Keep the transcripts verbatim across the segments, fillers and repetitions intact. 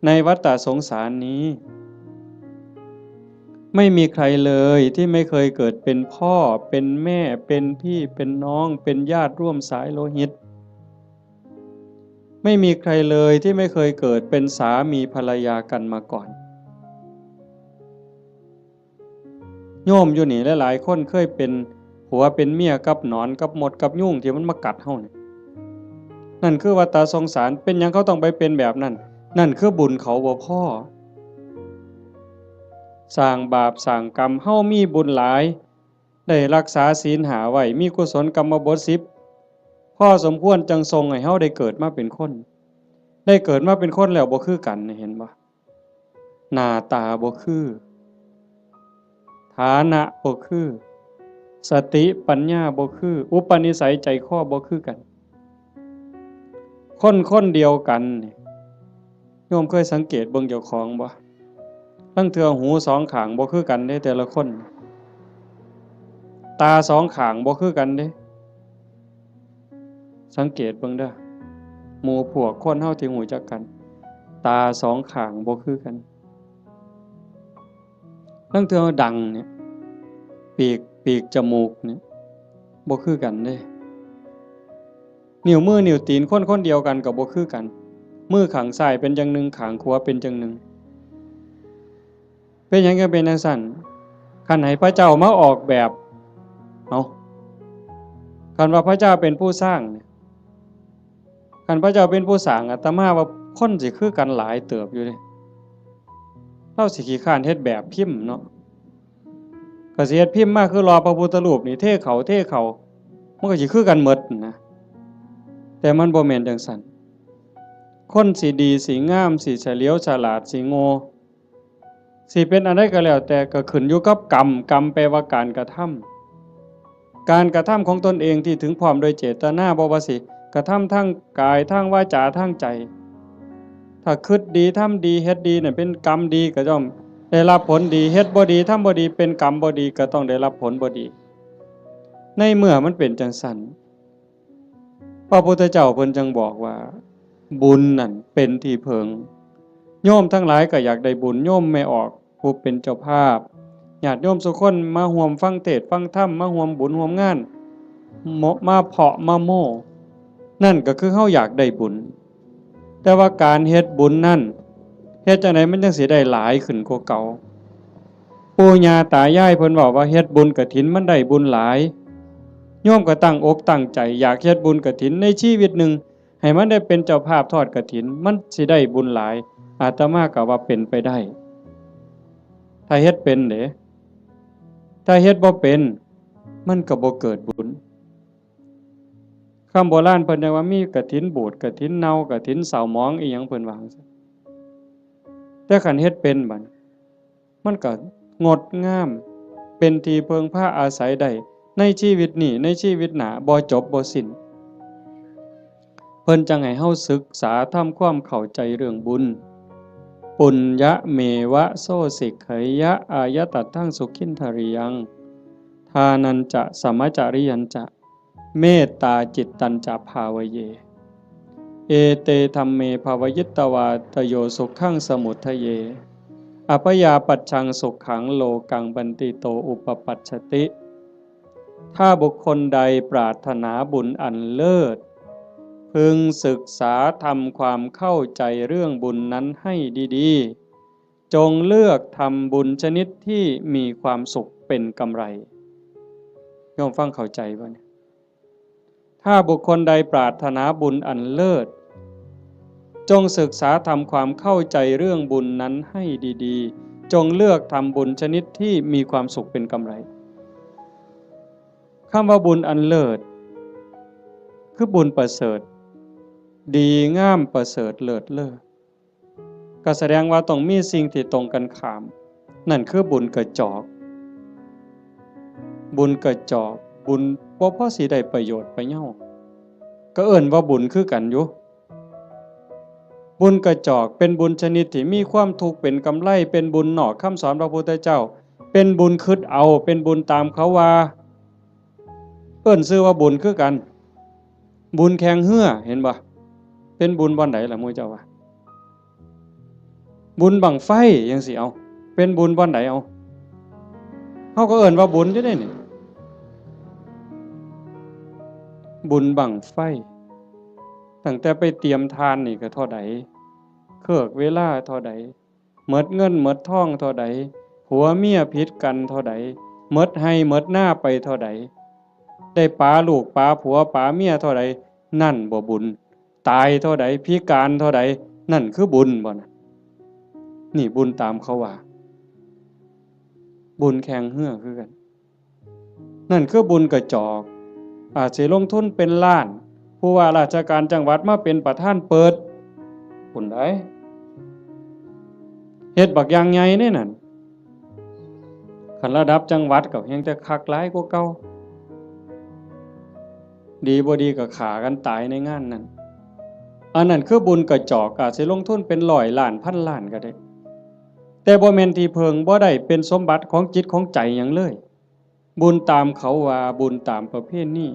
ในวัฏฏะสงสารนี้ ไม่มีใครเลยที่ไม่เคยเกิดเป็นพ่อ เป็นแม่ เป็นพี่ เป็นน้อง เป็นญาติร่วมสายโลหิต ไม่มีใครเลยที่ไม่เคยเกิดเป็นสามีภรรยากันมาก่อน โยมอยู่นี่หลายๆคนเคยเป็นผัวเป็นเมียกับหนอนกับมดกับยุงที่มันมากัดเฮานี่ นั่นคือวัฏฏะสงสาร เป็นหยังเขาต้องไปเป็นแบบนั้น นั่นคือบุญเขาบ่พอ สร้างบาปสร้างกรรม เฮามีบุญหลาย ได้รักษาศีลห้าไว้ มีกุศลกรรมบทสิบ พอสมควรจั่งส่งให้เฮาได้เกิดมาเป็นคน ได้เกิดมาเป็นคนแล้วบ่คือกันนี่ เห็นบ่ หน้าตาบ่คือ ฐานะบ่คือ สติปัญญาบ่คือ อุปนิสัยใจคอบ่คือกัน คนคนเดียวกันนี่ โยมเคยสังเกตเบิ่งเจ้าของบ่ ลางเทื่อหูสองข้างบ่คือกันเด้ แต่ละคน ตาสองข้างบ่คือกันเด้ สังเกตเบิ่งเด้อ หมู่พวกคนเฮาที่รู้จักกัน ตาสองข้างบ่คือกัน ลางเทื่อดังเนี่ย ปีก ปีกจมูกเนี่ย บ่คือกันเด้ นิ้วมือนิ้วตีนคนคนเดียวกันก็บ่คือกัน มือข้างซ้ายเป็นอย่างหนึ่ง ข้างขวาเป็นอย่างหนึ่ง เป็นหยังจั่งเป็นจั่งซั้น คันให้พระเจ้ามาออกแบบ เอ้า คันว่าพระเจ้าเป็นผู้สร้างเนี่ย คันพระเจ้าเป็นผู้สร้าง อาตมาว่าคนสิคือกันหลายเติบอยู่เด้ ลาวสิขี้คร้านเฮ็ดแบบพิมพ์เนาะ ก็สิเฮ็ดพิมพ์มาคือหล่อพระพุทธรูปนี่ เทเข้า เทเข้า มันก็สิคือกันหมดนะ แต่มันบ่แม่นจั่งซั้น คนสิดี สิงาม สิเฉลียวฉลาด สิโง่ สิเป็นอันใดก็แล้วแต่ ก็ขึ้นอยู่กับกรรม กรรมแปลว่าการกระทำ การกระทำของตนเองที่ถึงพร้อมโดยเจตนา บ่ว่าสิกระทำทางกาย ทางวาจา ทางใจ ถ้าคิดดี ทำดี เฮ็ดดีนั่นเป็นกรรมดี ก็ย่อมได้รับผลดี เฮ็ดบ่ดี ทำบ่ดี เป็นกรรมบ่ดี ก็ต้องได้รับผลบ่ดี ในเมื่อมันเป็นจั่งซั้น พระพุทธเจ้าเพิ่นจั่งบอกว่า บุญนั่นเป็นที่เพิง โยมทั้งหลายก็อยากได้บุญ โยมแม่ออกผู้เป็นเจ้าภาพ ญาติโยมซุคนมาร่วมฟังเทศน์ฟังธรรม มาร่วมบุญร่วมงาน โม- มาเพาะมาโม้ นั่นก็คือเฮาอยากได้บุญ แต่ว่าการเฮ็ดบุญนั่น เฮ็ดจั่งใดมันจั่งสิได้หลายขึ้นกว่าเก่า ปู่ย่าตายายเพิ่นเว้าว่าเฮ็ดบุญกฐินมันได้บุญหลาย โยมก็ตั้งอกตั้งใจอยากเฮ็ดบุญกฐินในชีวิตหนึ่ง ให้มันได้เป็นเจ้าภาพทอดกฐิน มันสิได้บุญหลาย อาตมาก็ว่าเป็นไปได้ ถ้าเฮ็ดเป็นเด้ ถ้าเฮ็ดบ่เป็น มันก็บ่เกิดบุญ คำโบราณเพิ่นจั่งว่ามีกฐินบูด กฐินเน่า กฐินเศร้าหมอง อีหยังเพิ่นว่าจั่งซั้น แต่คันเฮ็ดเป็นบัด มันก็งดงาม เป็นที่เพิ่งพาอาศัยได้ในชีวิตนี้ ในชีวิตหน้า บ่จบบ่สิ้น เพิ่นจั่งให้เฮาศึกษาทำความเข้าใจเรื่องบุญ ปุญญะเมวะโสสิกขยะ อายะตัตถังสุขินทริยัง ทานัญจะ สมจริยัญจะ เมตตาจิตตัญจะภาวะเย เอเตธัมเมภาวะยิตวา ตโยสุขังสมุททะเย อัพยาปัชชังสุขังโลกังบันติโตอุปปัชชติ ถ้าบุคคลใดปรารถนาบุญอันเลิศ พึงศึกษาทำความเข้าใจเรื่องบุญนั้นให้ดีๆ จงเลือกทำบุญชนิดที่มีความสุขเป็นกำไร โยมฟังเข้าใจบ่เนี่ย ถ้าบุคคลใดปรารถนาบุญอันเลิศ จงศึกษาทำความเข้าใจเรื่องบุญนั้นให้ดีๆ จงเลือกทำบุญชนิดที่มีความสุขเป็นกำไร คำว่าบุญอันเลิศ คือบุญประเสริฐ ดีงามประเสริฐเลิศเลอ ก็แสดงว่าต้องมีสิ่งที่ตรงกันข้าม นั่นคือบุญกระจอก บุญกระจอก บุญบ่พอสิได้ประโยชน์ประเยา ก็เอิ้นว่าบุญคือกันอยู่ บุญกระจอกเป็นบุญชนิดที่มีความทุกข์เป็นกำไร เป็นบุญนอกคำสอนพระพุทธเจ้า เป็นบุญคิดเอา เป็นบุญตามเขาว่า เอิ้นชื่อว่าบุญคือกัน บุญแข่งเฮือ เห็นบ่ เป็นบุญบ่อนใดล่ะหมู่เจ้าว่า บุญบั้งไฟจั่งซี้ เอา เป็นบุญบ่อนใด เอา เฮาก็เอิ้นว่าบุญอยู่เด้นี่ บุญบั้งไฟ ตั้งแต่ไปเตรียมถ่านนี่ก็เท่าใด เคิกเวลาเท่าใด หมดเงินหมดทองเท่าใด ผัวเมียผิดกันเท่าใด หมดไฮ่หมดนาไปเท่าใด ได้ป๋าลูกป๋าผัวป๋าเมียเท่าใด นั่นบ่บุญ ตายเท่าใด พิการเท่าใด นั่นคือบุญบ่นะ นี่บุญตามเขาว่า บุญแข่งเฮือคือกัน นั่นคือบุญกระจอก อาจสิลงทุนเป็นล้าน ผู้ว่าราชการจังหวัดมาเป็นประธานเปิด บุญใด เฮ็ดบักอย่างใหญ่เด้นั่น คันระดับจังหวัดก็แฮ่งแต่คักหลายกว่าเก่า ดีบ่ดีก็ฆ่ากันตายในงานนั้น อันนั้นคือบุญกระจอก อาจสิลงทุนเป็นร้อยล้านพันล้านก็ได้ แต่บ่แม่นที่เพิ่ง บ่ได้เป็นสมบัติของจิตของใจหยังเลย บุญตามเขาว่า บุญตามประเพณี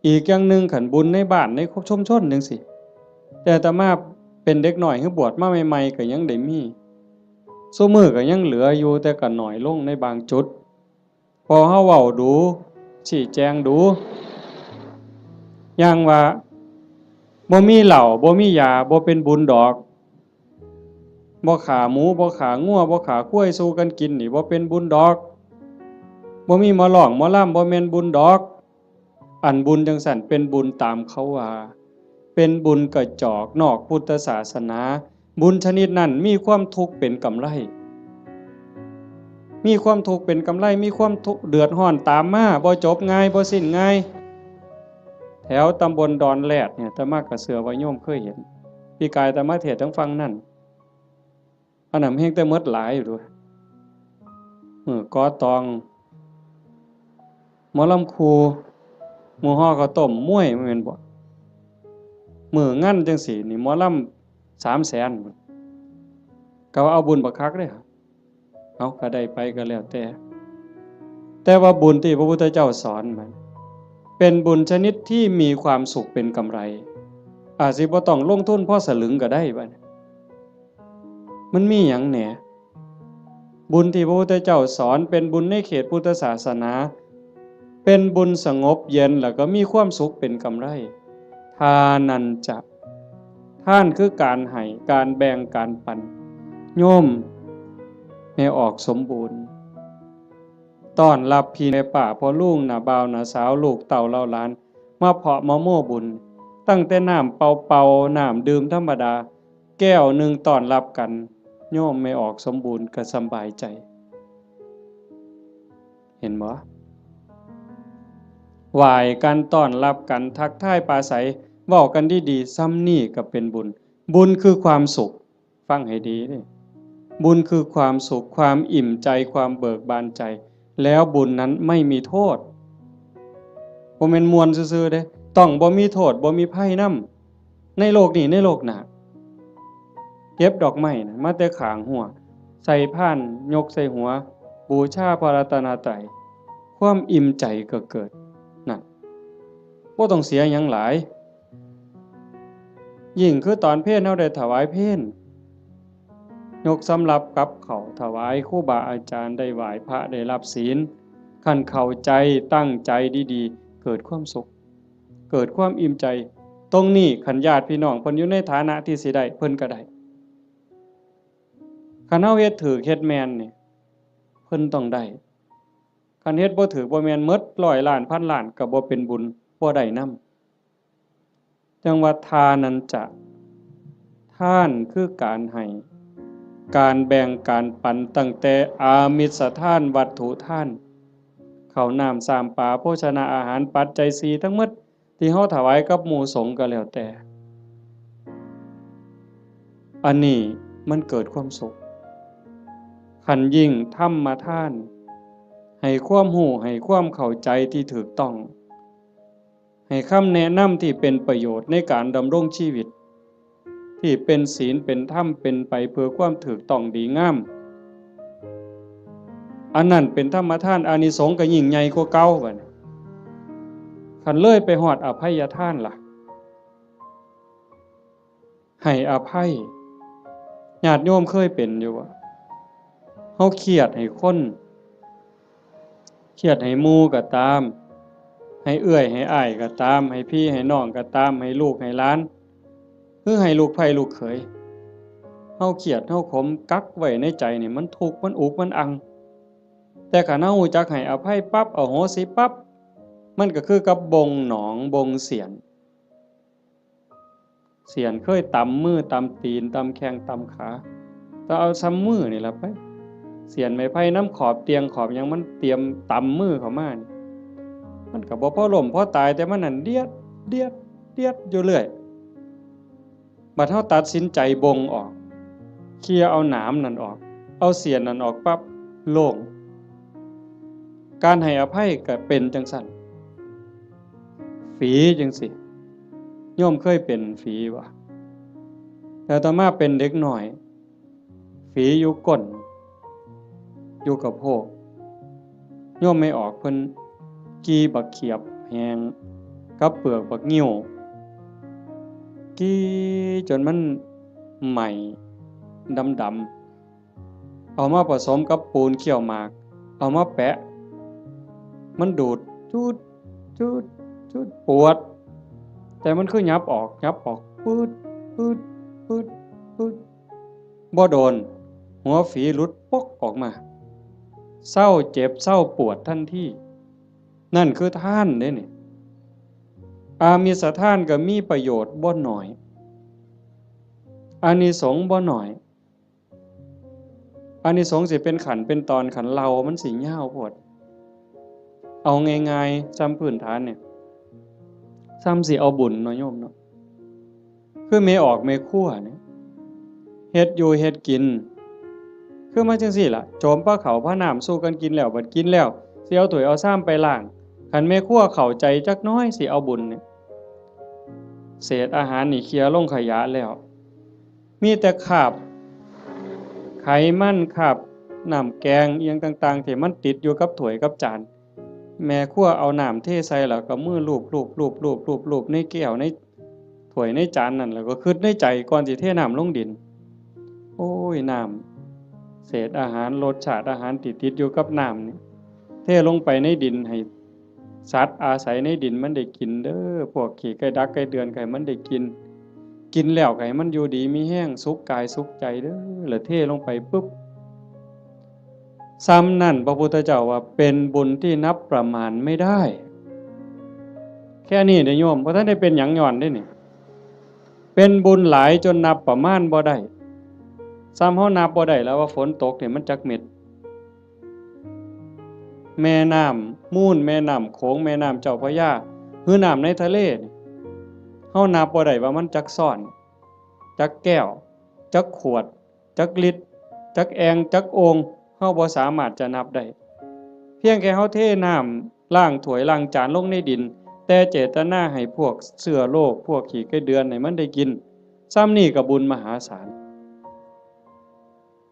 อีกอย่างหนึ่ง คันบุญในบ้านในชุมชนจั่งซี้ แต่อาตมาเป็นเด็กน้อย คือบวชมาใหม่ๆ ก็ยังได้มี ซุมื้อก็ยังเหลืออยู่ แต่ก็น้อยลงในบางจุด พอเฮาเว้าดู ชี้แจงดู อย่างว่า บ่มีเหล้า บ่มียา บ่เป็นบุญดอก บ่ฆ่าหมู บ่ฆ่างัว บ่ฆ่าควายสู่กันกินนี่ บ่เป็นบุญดอก บ่มีหมอร้องหมอลำ บ่แม่นบุญดอก อันบุญจั่งซั้นเป็นบุญตามเขาว่า เป็นบุญกระจอกนอกพุทธศาสนา บุญชนิดนั้นมีความทุกข์เป็นกำไร มีความทุกข์เป็นกำไร มีความทุกข์เดือดร้อนตามมา บ่จบง่าย บ่สิ้นง่าย แถวตำบลดอนแรดเนี่ย อาตมาก็เชื่อว่าโยมเคยเห็น ปีกายอาตมาเทศน์ทางฝั่งนั่น อันนั้นแฮ่งแต่หมดหลายอยู่เด้ มื้อก่อตอง หมอลำครู มื้อห่อข้าวต้ม มวย บ่แม่นบ่ มื้องานจั่งซี้นี่ หมอลำสามแสน ก็ว่าเอาบุญบักคักเด้ เอาก็ได้ไปก็แล้วแต่ แต่ว่าบุญที่พระพุทธเจ้าสอนมัน เป็นบุญชนิดที่มีความสุขเป็นกำไร อาจสิบ่ต้องลงทุนพอสลึงก็ได้บัดนี้ มันมีหยังแหน่ บุญที่พระพุทธเจ้าสอนเป็นบุญในเขตพุทธศาสนา เป็นบุญสงบเย็นแล้วก็มีความสุขเป็นกำไร ทานันจะ ทานคือการให้ การแบ่ง การปัน โยมแม่ออกสมบูรณ์ ต้อนรับพี่แม่ป้าพ่อลุง น้าบ่าว น้าสาว ลูกเต้าเหล่าหลาน มาเพาะมาโม่บุญ ตั้งแต่น้ำเปล่าๆ น้ำดื่มธรรมดา แก้วหนึ่งต้อนรับกัน โยมแม่ออกสมบูรณ์ก็สำบายใจ เห็นบ่ ไหว้กัน ต้อนรับกัน ทักทายปราศรัย เว้ากันดีๆ ส่ำนี้ก็เป็นบุญ บุญคือความสุข ฟังให้ดีเด้ บุญคือความสุข ความอิ่มใจ ความเบิกบานใจ แล้วบุญนั้นไม่มีโทษ บ่แม่นม่วนซื่อๆ เด้ ต้องบ่มีโทษ บ่มีภัยนำ ในโลกนี้ ในโลกหน้า เก็บดอกไม้นะ มาแต่ข้างฮั้ว ใส่พาน ยกใส่หัว บูชาพระรัตนตรัย ความอิ่มใจก็เกิด นั่น บ่ต้องเสียหยังหลาย ยิ่งคือตอนเพลเฮาได้ถวายเพล ยกสำรับกับข้าวถวายครูบาอาจารย์ ได้ไหว้พระ ได้รับศีล คันเข้าใจตั้งใจดีๆ เกิดความสุข เกิดความอิ่มใจ ตรงนี้คันญาติพี่น้องเพิ่นอยู่ในฐานะที่สิได้ เพิ่นก็ได้ คันเฮาเฮ็ดถูกเฮ็ดแม่นนี่ เพิ่นต้องได้ คันเฮ็ดบ่ถูกบ่แม่น หมดร้อยล้านพันล้านก็บ่เป็นบุญ บ่ได้นำ จั่งว่าทานันจะ ทานคือการให้ การแบ่ง การปัน ตั้งแต่อามิสทาน วัตถุทาน ข้าวน้ำ ซ้ำปลา โภชนาอาหาร ปัจจัยสี่ทั้งหมด ที่เฮาถวายกับหมู่สงฆ์ก็แล้วแต่ อันนี้มันเกิดความสุข คันยิ่งธรรมทาน ให้ความรู้ ให้ความเข้าใจที่ถูกต้อง ให้คำแนะนำที่เป็นประโยชน์ในการดำรงชีวิต ที่เป็นศีลเป็นธรรม เป็นไปเพื่อความถูกต้องดีงาม อันนั้นเป็นธรรมทาน อานิสงส์ก็ยิ่งใหญ่กว่าเก่าบัดนี้ คันเลยไปฮอดอภัยทานล่ะ ให้อภัย ญาติโยมเคยเป็นอยู่บ่ เฮาเครียดให้คน เครียดให้หมู่ก็ตาม ให้เอื้อยให้อ้ายก็ตาม ให้พี่ให้น้องก็ตาม ให้ลูกให้หลาน หรือให้ลูกใผลูกเขย เฮาเครียดเฮาขมกักไว้ในใจนี่ มันทุกข์มันอุกมันอัง แต่คันเฮารู้จักให้อภัยปั๊บ อโหสิปั๊บ มันก็คือกับบ่งหนองบ่งเสียน เสียนเคยตำมือตำตีนตำแข้งตำขา แต่เอาซ้ำมือนี่ล่ะไป เสียนไม้ไผ่นำขอบเตียงขอบหยังมันเตรียมตำมือเข้ามานี่ มันก็บ่พอล้มพอตาย แต่มันนั่นเดียด เดียด เดียดอยู่เรื่อย บัดเฮาตัดสินใจบ่งออก เคลียร์เอาหนามนั่นออก เอาเสียนนั่นออกปั๊บ โล่ง การให้อภัยก็เป็นจังซั่น ฝีจังซี้ โยมเคยเป็นฝีบ่ แต่อาตมาเป็นเด็กน้อย ฝีอยู่ก้น อยู่กะโพก โยมแม่ออกเพิ่นขี่บักเขียบแห้งกับเปลือกบักงิ้ว ขี่จนมันไหม้ดำๆ เอามาผสมกับปูนเคี่ยวหมาก เอามาแปะ มันดูด จูด จูด จูด ปวด แต่มันคือหยับออก หยับออก ปืด ปืด ปืด ปืด บ่โดน หัวฝีหลุดปกออกมา เซาเจ็บ เซาปวดทันที นั่นคือทานเด้นี่ อามิสทานก็มีประโยชน์บ่น้อย อานิสงส์บ่น้อย อานิสงส์สิเป็นขั้นเป็นตอน คันเล่ามันสิยาวโพด เอาง่ายๆ ซ่ำพื้นฐานเนี่ย ซ่ำสิเอาบุญเนาะโยมเนาะ คือแม่ออกแม่ครัวเนี่ย เฮ็ดอยู่เฮ็ดกิน คือมาจังซี่ล่ะ โจมพาข้าวพาน้ำสู่กันกินแล้ว บัดกินแล้ว สิเอาถ้วยเอาชามไปล้าง คันแม่ครัวเข้าใจจักน้อยสิเอาบุญเนี่ย เศษอาหารนี่เคลียร์ลงขยะแล้ว มีแต่คราบไขมัน คราบน้ำแกงอิหยังต่างๆ ที่มันติดอยู่กับถ้วยกับจาน แม่ครัวเอาน้ำเทใส่แล้วก็มือลูบๆๆๆๆในแก้วในถ้วยในจานนั่น แล้วก็คิดในใจก่อนสิเทน้ำลงดิน โอ้ย น้ำ เศษอาหาร รสชาติอาหารที่ติดอยู่กับน้ำนี่ เทลงไปในดินให้สัตว์อาศัยในดินมันได้กินเด้อ พวกขี้ไก่ดักไก่เดือนก็ให้มันได้กิน กินแล้วก็ให้มันอยู่ดีมีแฮง สุขกายสุขใจเด้อ แล้วเทลงไปปุ๊บ ซ่ำนั่นพระพุทธเจ้าว่าเป็นบุญที่นับประมาณไม่ได้ แค่นี้เด้อโยม บ่ทันได้เป็นหยังย้อนเด้นี่ เป็นบุญหลายจนนับประมาณบ่ได้ ซ่ำเฮานับบ่ได้แล้วว่าฝนตกนี่มันจักเม็ด แม่น้ำมูล แม่น้ำโขง แม่น้ำเจ้าพระยา หรือน้ำในทะเลนี่ เฮานับบ่ได้ว่ามันจักซ้อน จักแก้ว จักขวด จักลิตร จักแอ่ง จักโอ่ง เฮาบ่สามารถจะนับได้ เพียงแค่เฮาเทน้ำล้างถ้วยล้างจานลงในดิน แต่เจตนาให้พวกเชื้อโรค พวกขี้ไก่เดือนให้มันได้กิน ซ่ำนี่ก็บุญมหาศาล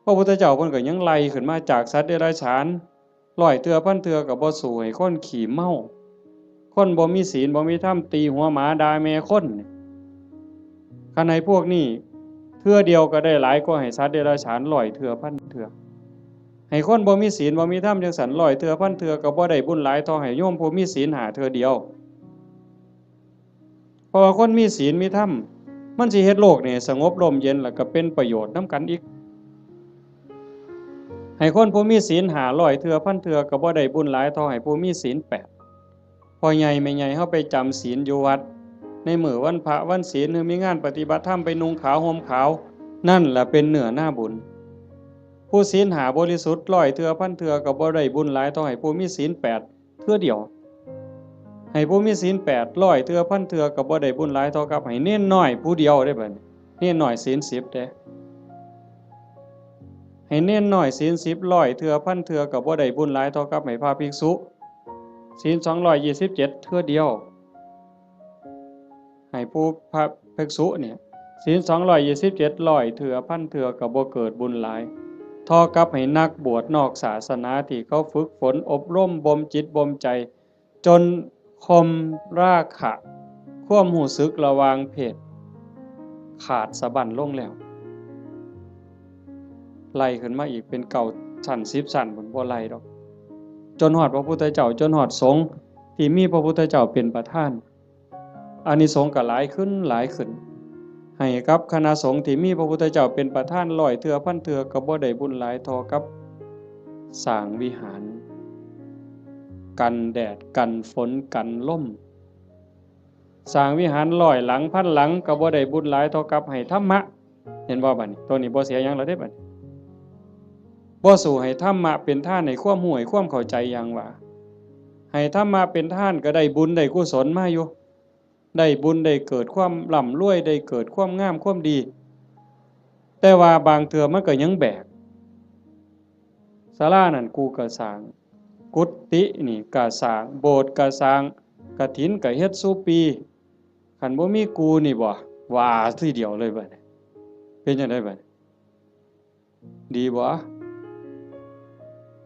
พระพุทธเจ้าเพิ่นก็ยังไล่ขึ้นมาจากสัตว์เดรัจฉาน ร้อยเทื่อพันเทื่อก็บ่สู้ให้คนขี้เมา คนบ่มีศีลบ่มีธรรมตีหัวหมาด่าแม่คน คันให้พวกนี้เทื่อเดียวก็ได้หลายกว่าให้สัตว์เดรัจฉานร้อยเทื่อพันเทื่อ ให้คนบ่มีศีลบ่มีธรรมจังซั่นร้อยเทื่อพันเทื่อก็บ่ได้บุญหลายเท่าให้โยมผู้มีศีลห้าเทื่อเดียว เพราะว่าคนมีศีลมีธรรม มันสิเฮ็ดโลกนี่สงบร่มเย็น แล้วก็เป็นประโยชน์นำกันอีก ให้คนผู้มีศีลห้าร้อยเทื่อพันเทื่อก็บ่ได้บุญหลายเท่าให้ผู้มีศีลแปด พ่อใหญ่แม่ใหญ่เฮาไปจำศีลอยู่วัด ในมื้อวันพระวันศีล หรือมีงานปฏิบัติธรรมไปนุ่งขาวห่มขาว นั่นล่ะเป็นเนื้อนาบุญ ผู้ศีลห้าบริสุทธิ์ร้อยเทื่อพันเทื่อก็บ่ได้บุญหลายเท่าให้ผู้มีศีลแปดเทื่อเดียว ให้ผู้มีศีลแปดร้อยเทื่อพันเทื่อก็บ่ได้บุญหลายเท่ากับให้เณรน้อยผู้เดียวเด้บัดนี้ เณรน้อยศีลสิบเด้ ให้เณรน้อยศีลสิบร้อยเทื่อพันเทื่อก็บ่ได้บุญหลายเท่ากับให้พระภิกษุ ศีลสองร้อยยี่สิบเจ็ดเทื่อเดียว ให้ผู้พระภิกษุเนี่ย ศีลสองร้อยยี่สิบเจ็ดร้อยเทื่อพันเทื่อก็บ่เกิดบุญหลาย เท่ากับให้นักบวชนอกศาสนาที่เขาฝึกฝนอบรมบ่มจิตบ่มใจ จนข่มราคะ ความรู้สึกระหว่างเพศ ขาดสะบั้นลงแล้ว ไล่ขึ้นมาอีกเป็นเก้าชั้นสิบชั้นพุ้น บ่ไล่ดอก จนฮอดพระพุทธเจ้า จนฮอดสงฆ์ที่มีพระพุทธเจ้าเป็นประธาน อานิสงส์ก็หลายขึ้นหลายขึ้น ให้กับคณะสงฆ์ที่มีพระพุทธเจ้าเป็นประธานร้อยเทื่อพันเทื่อ ก็บ่ได้บุญหลายเท่ากับสร้างวิหาร กันแดดกันฝนกันลม สร้างวิหารร้อยหลังพันหลัง ก็บ่ได้บุญหลายเท่ากับให้ธรรมะ เห็นบ่บัดนี้ ตัวนี้บ่เสียหยังแล้วเด้บัดนี้ บ่สู้ให้ธรรมะเป็นทาน ให้ความรู้ให้ความเข้าใจอย่างว่า ให้ธรรมะเป็นทานก็ได้บุญได้กุศลมาอยู่ ได้บุญได้เกิดความร่ำรวย ได้เกิดความงามความดี แต่ว่าบางเทื่อมันก็ยังแบก ศาลานั่นกูก็สร้าง กุฏินี่ก็สร้าง โบสถ์ก็สร้าง กฐินก็เฮ็ดซุปี คันบ่มีกูนี่บ่ ว่าทีเดียวเลยบัดนี้ เป็นจั่งใดบัดนี้ ดีบ่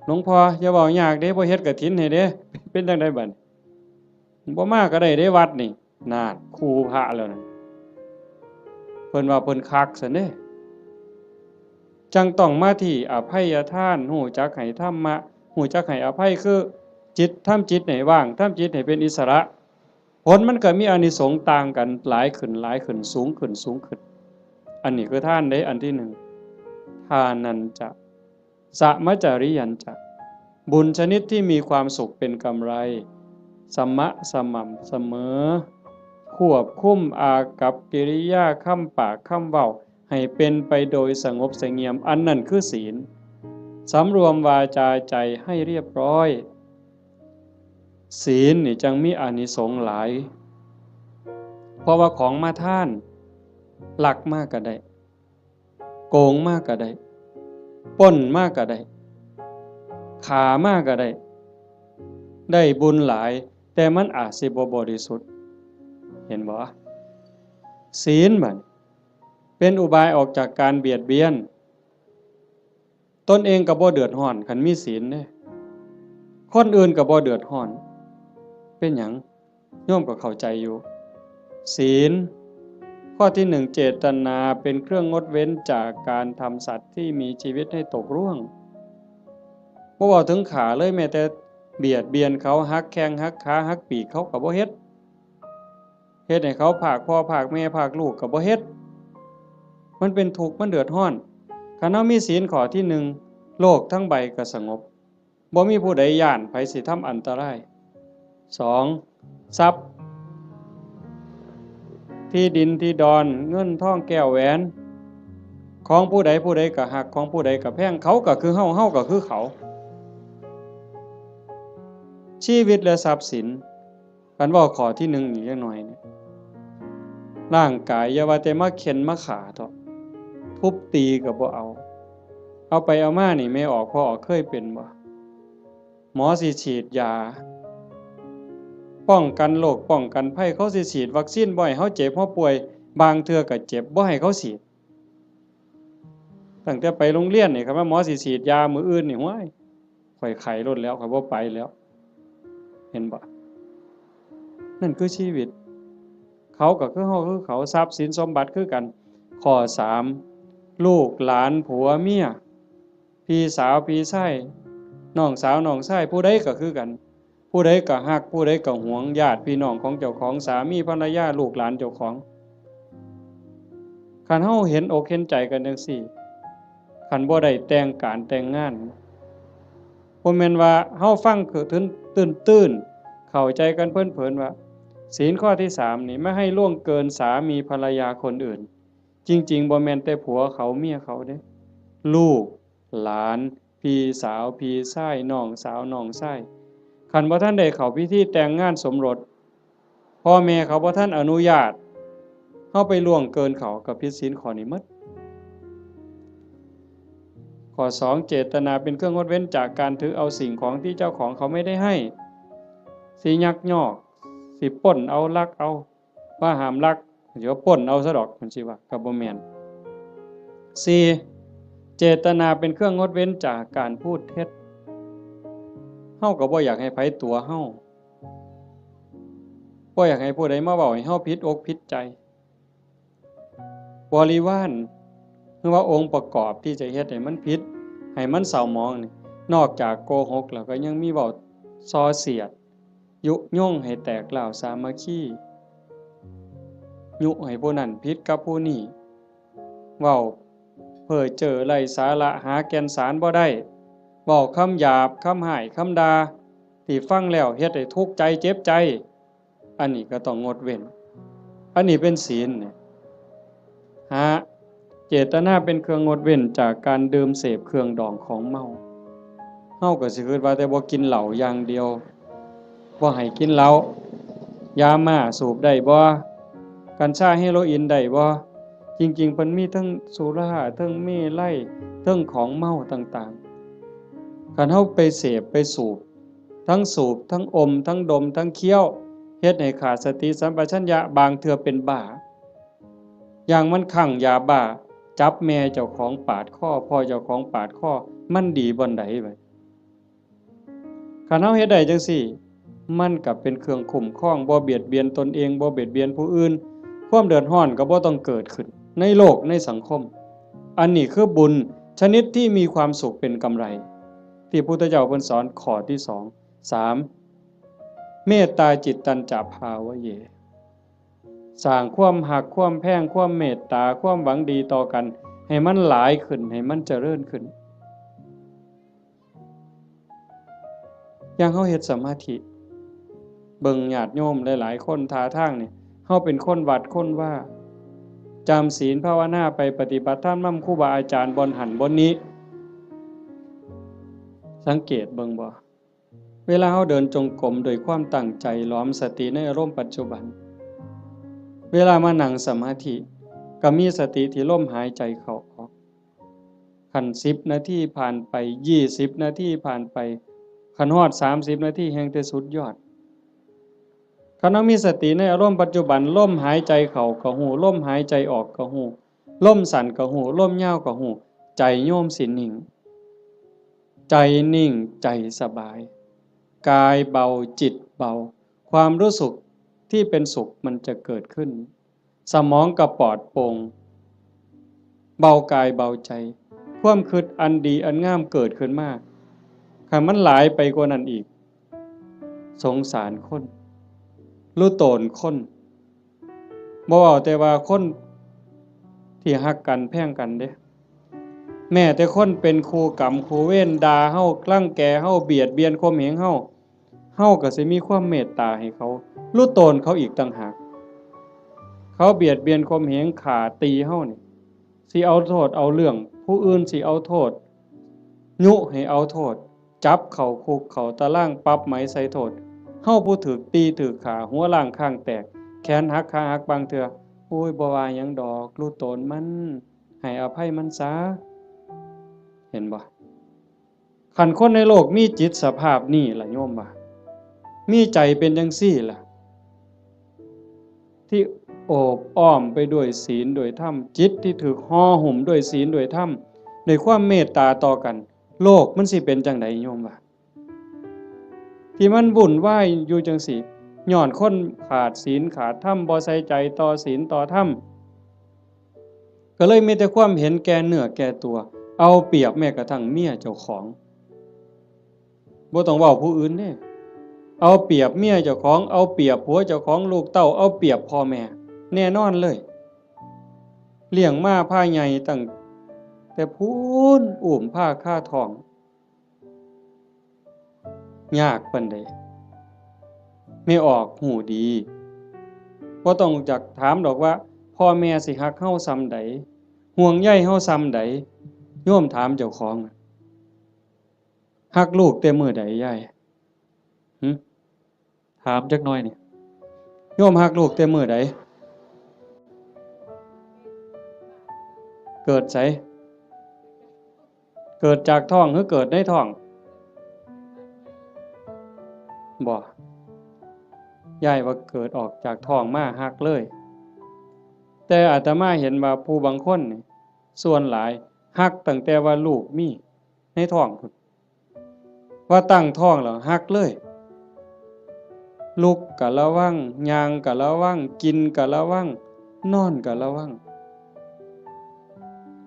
หลวงพ่ออย่าเว้ายากเด้ บ่เฮ็ดกฐินให้เด้ เป็นจั่งใดบัดนี้ บ่มาก็ได้เด้วัดนี่ นั่น คู่พระแล้วนั่น เพิ่นว่าเพิ่นคักซั่นเด้ จั่งต้องมาที่อภัยทาน รู้จักให้ธรรมะ รู้จักให้อภัย คือจิต ทำจิตให้ว่าง ทำจิตให้เป็นอิสระ ผลมันก็มีอานิสงส์ต่างกัน หลายขึ้น หลายขึ้น สูงขึ้น สูงขึ้น อันนี้คือทานเด้ อันที่หนึ่ง ทานัญจะ สะมะจาริยัญจะ บุญชนิดที่มีความสุขเป็นกำไร สมะ สม่ำเสมอ ควบคุมอากัปกิริยา คำปาก คำเว้า ให้เป็นไปโดยสงบเสงี่ยม อันนั้นคือศีล สำรวมวาจาใจให้เรียบร้อย ศีลนี่จั่งมีอานิสงส์หลาย เพราะว่าของมาทาน ลักมาก็ได้ โกงมาก็ได้ ปล้นมาก็ได้ ฆ่ามาก็ได้ ได้บุญหลาย แต่มันอาจสิบ่บริสุทธิ์ เห็นบ่ ศีลบัดนี้ เป็นอุบายออกจากการเบียดเบียน ตนเองก็บ่เดือดร้อน คันมีศีลเด้ คนอื่นก็บ่เดือดร้อน เป็นหยัง โยมก็เข้าใจอยู่ ศีล ข้อที่หนึ่ง เจตนาเป็นเครื่องงดเว้นจากการทำสัตว์ที่มีชีวิตให้ตกร่วง บ่เว้าถึงฆ่าเลย แม้แต่เบียดเบียนเขา หักแข้ง หักขา หักปีก เขาก็บ่เฮ็ด เฮ็ดให้เขาพรากพ่อพรากแม่พรากลูกก็บ่เฮ็ด มันเป็นทุกข์ มันเดือดร้อน คันเฮามีศีลข้อที่หนึ่ง โลกทั้งใบก็สงบ บ่มีผู้ใดย้านไผสิทำอันตราย สอง ทรัพย์ ที่ดินที่ดอน เงินทองแก้วแหวน ของผู้ใดผู้ใดก็ฮัก ของผู้ใดก็แพง เขาก็คือเฮา เฮาก็คือเขา ชีวิตและทรัพย์สิน คันเว้าข้อที่หนึ่งอีกจักหน่อยนี่ ร่างกายอย่าว่าแต่มาเฆ็่นมาฆ่าเถาะ ทุบตีก็บ่เอา เอาไปเอามานี่ แม่ออกพ่อออกเคยเป็นบ่ หมอสิฉีดยา ป้องกันโรคป้องกันภัย เขาสิฉีดวัคซีนบ่ให้เฮาเจ็บเฮาป่วย บางเทื่อก็เจ็บ บ่ให้เขาฉีด ตั้งแต่ไปโรงเรียนนี่ คันว่าหมอสิฉีดยามื้ออื่นนี่ ห้วย ข่อยไข้โลดแล้ว ข่อยบ่ไปแล้ว เห็นบ่ นั่นคือชีวิต เขาก็คือเฮาคือเขา ทรัพย์สินสมบัติคือกัน ข้อสาม ลูกหลานผัวเมีย พี่สาวพี่ชาย น้องสาวน้องชาย ผู้ใดก็คือกัน ผู้ใดก็ฮัก ผู้ใดก็หวง ญาติพี่น้องของเจ้าของ สามีภรรยา ลูกหลานเจ้าของ คันเฮาเห็นอกเห็นใจกันจั่งซี้ คันบ่ได้แต่งการแต่งงาน บ่แม่นว่าเฮาฟังคือตื้นๆ เข้าใจกันเผินๆ ว่า ศีลข้อที่สามนี่ ไม่ให้ล่วงเกินสามีภรรยาคนอื่น จริงๆ บ่แม่นแต่ผัวเขาเมียเขาเด้ ลูก หลาน พี่สาวพี่ชาย น้องสาวน้องชาย คันบ่ทันได้เข้าพิธีแต่งงานสมรส พ่อแม่เขาบ่ทันอนุญาต เฮาไปล่วงเกินเขา ก็ผิดศีลข้อนี้หมด ข้อสอง เจตนาเป็นเครื่องงดเว้นจากการถือเอาสิ่งของที่เจ้าของเขาไม่ได้ให้ สิยักยอก สิปล้นเอา ลักเอา ว่าห้ามลัก เดี๋ยวปล้นเอาซะดอก มันสิว่า ก็บ่แม่น สี่ เจตนาเป็นเครื่องงดเว้นจากการพูดเท็จ เฮาก็บ่อยากให้ไผตั๋วเฮา บ่อยากให้ผู้ใดมาเว้าให้เฮาผิดอกผิดใจ บริวาร คือว่าองค์ประกอบที่จะเฮ็ดให้มันผิด ให้มันเศร้าหมองนี่ นอกจากโกหกแล้วก็ยังมีเว้าส่อเสียด ยุยงให้แตกร้าวสามัคคี ยุให้ผู้นั้นผิดกับผู้นี้ เว้าเพ้อเจ้อไร้สาระ หาแก่นสารบ่ได้ เว้าคำหยาบคำฮ้ายคำด่า ที่ฟังแล้วเฮ็ดให้ทุกข์ใจเจ็บใจ อันนี้ก็ต้องงดเว้น อันนี้เป็นศีลเนี่ย หา เจตนาเป็นเครื่องงดเว้นจากการดื่มเสพเครื่องดองของเมา เฮาก็สิคิดว่าแต่บ่กินเหล้าอย่างเดียว บ่ให้กินเหล้า ยาม่าสูบได้บ่ กัญชาเฮโรอีนได้บ่ จริงๆ เพิ่นมีทั้งสุรา ทั้งเมรัย ทั้งของเมาต่างๆ คันเฮาไปเสพไปสูบ ทั้งสูบ ทั้งอม ทั้งดม ทั้งเคี้ยว เฮ็ดให้ขาดสติสัมปชัญญะ บางเทื่อเป็นบ้า อย่างมันคลั่งยาบ้า จับแม่เจ้าของปาดคอ พ่อเจ้าของปาดคอ มันดีบ่อนใดบัด คันเฮาเฮ็ดได้จั่งซี้ มันก็เป็นเครื่องคุ้มครอง บ่เบียดเบียนตนเอง บ่เบียดเบียนผู้อื่น ความเดือดร้อนก็บ่ต้องเกิดขึ้น ในโลกในสังคม อันนี้คือบุญชนิดที่มีความสุขเป็นกำไร ที่พุทธเจ้าเพิ่นสอนข้อที่สอง สาม เมตตาจิตตัญจะภาวะเย สร้างความฮัก ความแพง ความเมตตา ความหวังดีต่อกัน ให้มันหลายขึ้น ให้มันเจริญขึ้น อย่างเฮาเฮ็ดสมาธิ เบิ่งญาติโยมหลายๆ คนท่าทางนี่ เฮาเป็นคนวัดคนวา จำศีลภาวนาไป ปฏิบัติธรรมนำครูบาอาจารย์บ่อนหั้นบ่อนนี้ สังเกตเบิ่งบ่ เวลาเฮาเดินจงกรมด้วยความตั้งใจ หลอมสติในอารมณ์ปัจจุบัน เวลามานั่งสมาธิ ก็มีสติที่ลมหายใจเข้าออก คันสิบนาทีผ่านไป ยี่สิบนาทีผ่านไป คันฮอดสามสิบนาทีแฮ่งแต่สุดยอด คันเฮามีสติในอารมณ์ปัจจุบัน ลมหายใจเข้าก็ฮู้ ลมหายใจออกก็ฮู้ ลมสั้นก็ฮู้ ลมยาวก็ฮู้ ใจโยมสินิ่ง ใจนิ่ง ใจสบาย กายเบา จิตเบา ความรู้สึกที่เป็นสุขมันจะเกิดขึ้น สมองก็ปลอดโปร่ง เบากายเบาใจ ความคิดอันดีอันงามเกิดขึ้นมา คันมันหลายไปกว่านั้นอีก สงสารคน รู้ตนคน บ่เว้าแต่ว่าคนที่ฮักกันแพงกันเด้ แม้แต่คนเป็นคู่กรรมคู่เวร ด่าเฮา รังแกเฮา เบียดเบียนข่มเหงเฮา เฮาก็สิมีความเมตตาให้เขา รู้ตนเขาอีกต่างหาก เขาเบียดเบียนข่มเหง ฆ่าตีเฮานี่ สิเอาโทษเอาเรื่อง ผู้อื่นสิเอาโทษ ยุให้เอาโทษ จับเข้าคุกเข้าตาราง ปรับไหมใส่โทษ เฮาผู้ถูกตีถูกฆ่า หัวล้างคางแตก แขนหักขาหักบางเทื่อ โอ้ย บ่ว่าหยังดอก รู้ตนมัน ให้อภัยมันซะ เห็นบ่ คันคนในโลกมีจิตสภาพนี้ล่ะโยมว่า มีใจเป็นจั่งซี้ล่ะ ที่โอบอ้อมไปด้วยศีลด้วยธรรม จิตที่ถูกห่อหุ้มด้วยศีลด้วยธรรม ด้วยความเมตตาต่อกัน โลกมันสิเป็นจั่งใดโยมว่า ที่มันวุ่นวายอยู่จั่งซี้ ย้อนคนขาดศีลขาดธรรม บ่ใส่ใจต่อศีลต่อธรรม ก็เลยมีแต่ความเห็นแก่เนื้อแก่ตัว เอาเปรียบแม้กระทั่งเมียเจ้าของ บ่ต้องเว้าผู้อื่นเด้ เอาเปรียบเมียเจ้าของ เอาเปรียบผัวเจ้าของ ลูกเต้า เอาเปรียบพ่อแม่ แน่นอนเลย เลี้ยงมาพาใหญ่ตั้งแต่พู้น อุ้มพาคาท้อง ยากปานใด แม่ออกฮู้ดี บ่ต้องจักถามดอกว่า พ่อแม่สิฮักเฮาส่ำใด ห่วงใยเฮาส่ำใด โยมถามเจ้าของ ฮักลูกแต่มื้อใดยาย หึ ถามจักหน่อยนี่ โยมฮักลูกแต่มื้อใด เกิดไส เกิดจากท้องหรือเกิดในท้อง บ่ ยายว่าเกิดออกจากท้องมาฮักเลย แต่อาตมาเห็นว่าผู้บางคนนี่ ส่วนหลายฮักตั้งแต่ว่าลูกมีในท้องพุ้น ว่าตั้งท้องแล้วฮักเลย ลุกก็ระวัง ย่างก็ระวัง กินก็ระวัง นอนก็ระวัง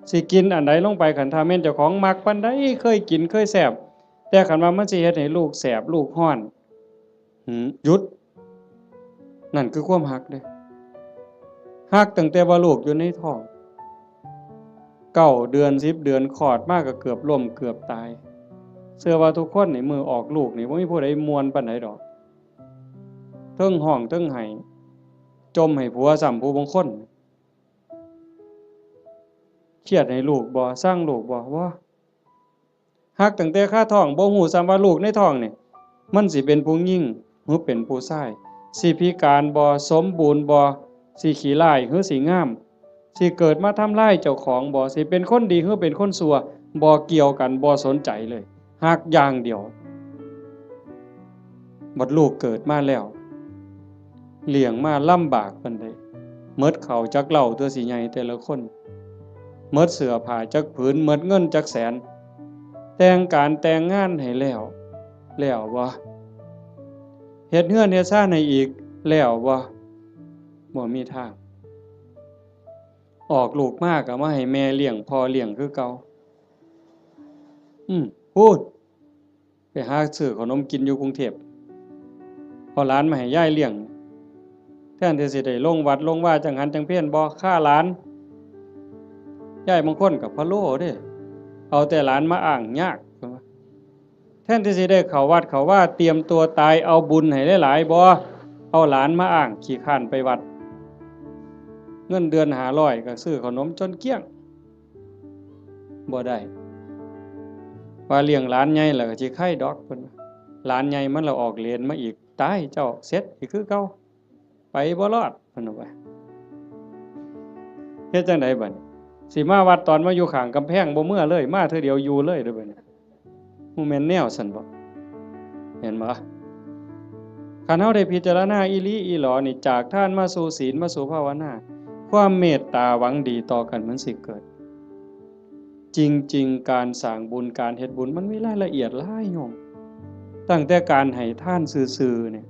สิกินอันใดลงไป คันถ้าแม่นเจ้าของมักปานใด เคยกินเคยแซ่บ แต่คันว่ามันสิเฮ็ดให้ลูกแสบลูกร้อน หืม หยุด นั่นคือความฮักเด้ ฮักตั้งแต่ว่าลูกอยู่ในท้อง เก้าเดือน สิบเดือน คลอดมาก็เกือบล้มเกือบตาย เชื่อว่าทุกคนนี่มื้อออกลูกนี่บ่มีผู้ใดม่วนปานใดดอก เทิงฮ้องเทิงไห้ จ่มให้ผัวซ้ำผู้บางคน เครียดให้ลูกบ่ ซังลูกบ่ บ่ ฮักตั้งแต่คาท้อง บ่ฮู้ซ้ำว่าลูกในท้องนี่ มันสิเป็นผู้หญิงหรือเป็นผู้ชาย สิพิการบ่ สมบูรณ์บ่ สิขี้ร้ายหรือสิงาม สิเกิดมาทำลายเจ้าของบ่ สิเป็นคนดีหรือเป็นคนชั่ว บ่เกี่ยวกัน บ่สนใจเลย ฮักอย่างเดียว บัดลูกเกิดมาแล้ว เลี้ยงมาลำบากปานใด หมดข้าวจักเล่าตัวสิใหญ่แต่ละคน หมดเสื้อผ้าจักผืน หมดเงินจักแสน แต่งการแต่งงานให้แล้ว แล้วบ่ เฮ็ดเฮือนเฮ็ดซานให้อีก แล้วบ่ บ่มีทาง ออกลูกมาก็มาให้แม่เลี้ยงพ่อเลี้ยงคือเก่า อืม พูด ไปหาซื้อขนมกินอยู่กรุงเทพฯ เอาหลานมาให้ยายเลี้ยง แทนที่สิได้ลงวัดลงวาจังหันจังเพล บ่ ฆ่าหลาน ยายบางคนก็พะโล้เด้ เอาแต่หลานมาอ้างยาก แทนที่สิได้เข้าวัดเข้าวา เตรียมตัวตาย เอาบุญให้หลายๆ บ่ เอาหลานมาอ้าง ขี้คร้านไปวัด เงินเดือนห้าร้อยก็ซื้อขนมจนเกลี้ยง บ่ได้ ว่าเลี้ยงหลานใหญ่แล้วก็สิไคดอกเพิ่นว่า หลานใหญ่มันละออกเหรนมาอีก ตายเจ้า เสร็จอีกคือเก่า ไปบ่รอดเพิ่นว่า เฮ็ดจั่งใดบัดนี้ สิมาวัดตอนมาอยู่ข้างกำแพงบ่เมือเลย มาเทื่อเดียวอยู่เลยเด้อบัดนี้ บ่แม่นแนวซั่นบ่ เห็นบ่ คันเฮาได้พิจารณาอีหลีอีหลอนี่ จากทานมาสู่ศีลมาสู่ภาวนา ความเมตตาหวังดีต่อกันมันสิเกิด จริงๆ การสร้างบุญการเฮ็ดบุญมันมีรายละเอียดหลายโยม ตั้งแต่การให้ทานซื่อๆ เนี่ย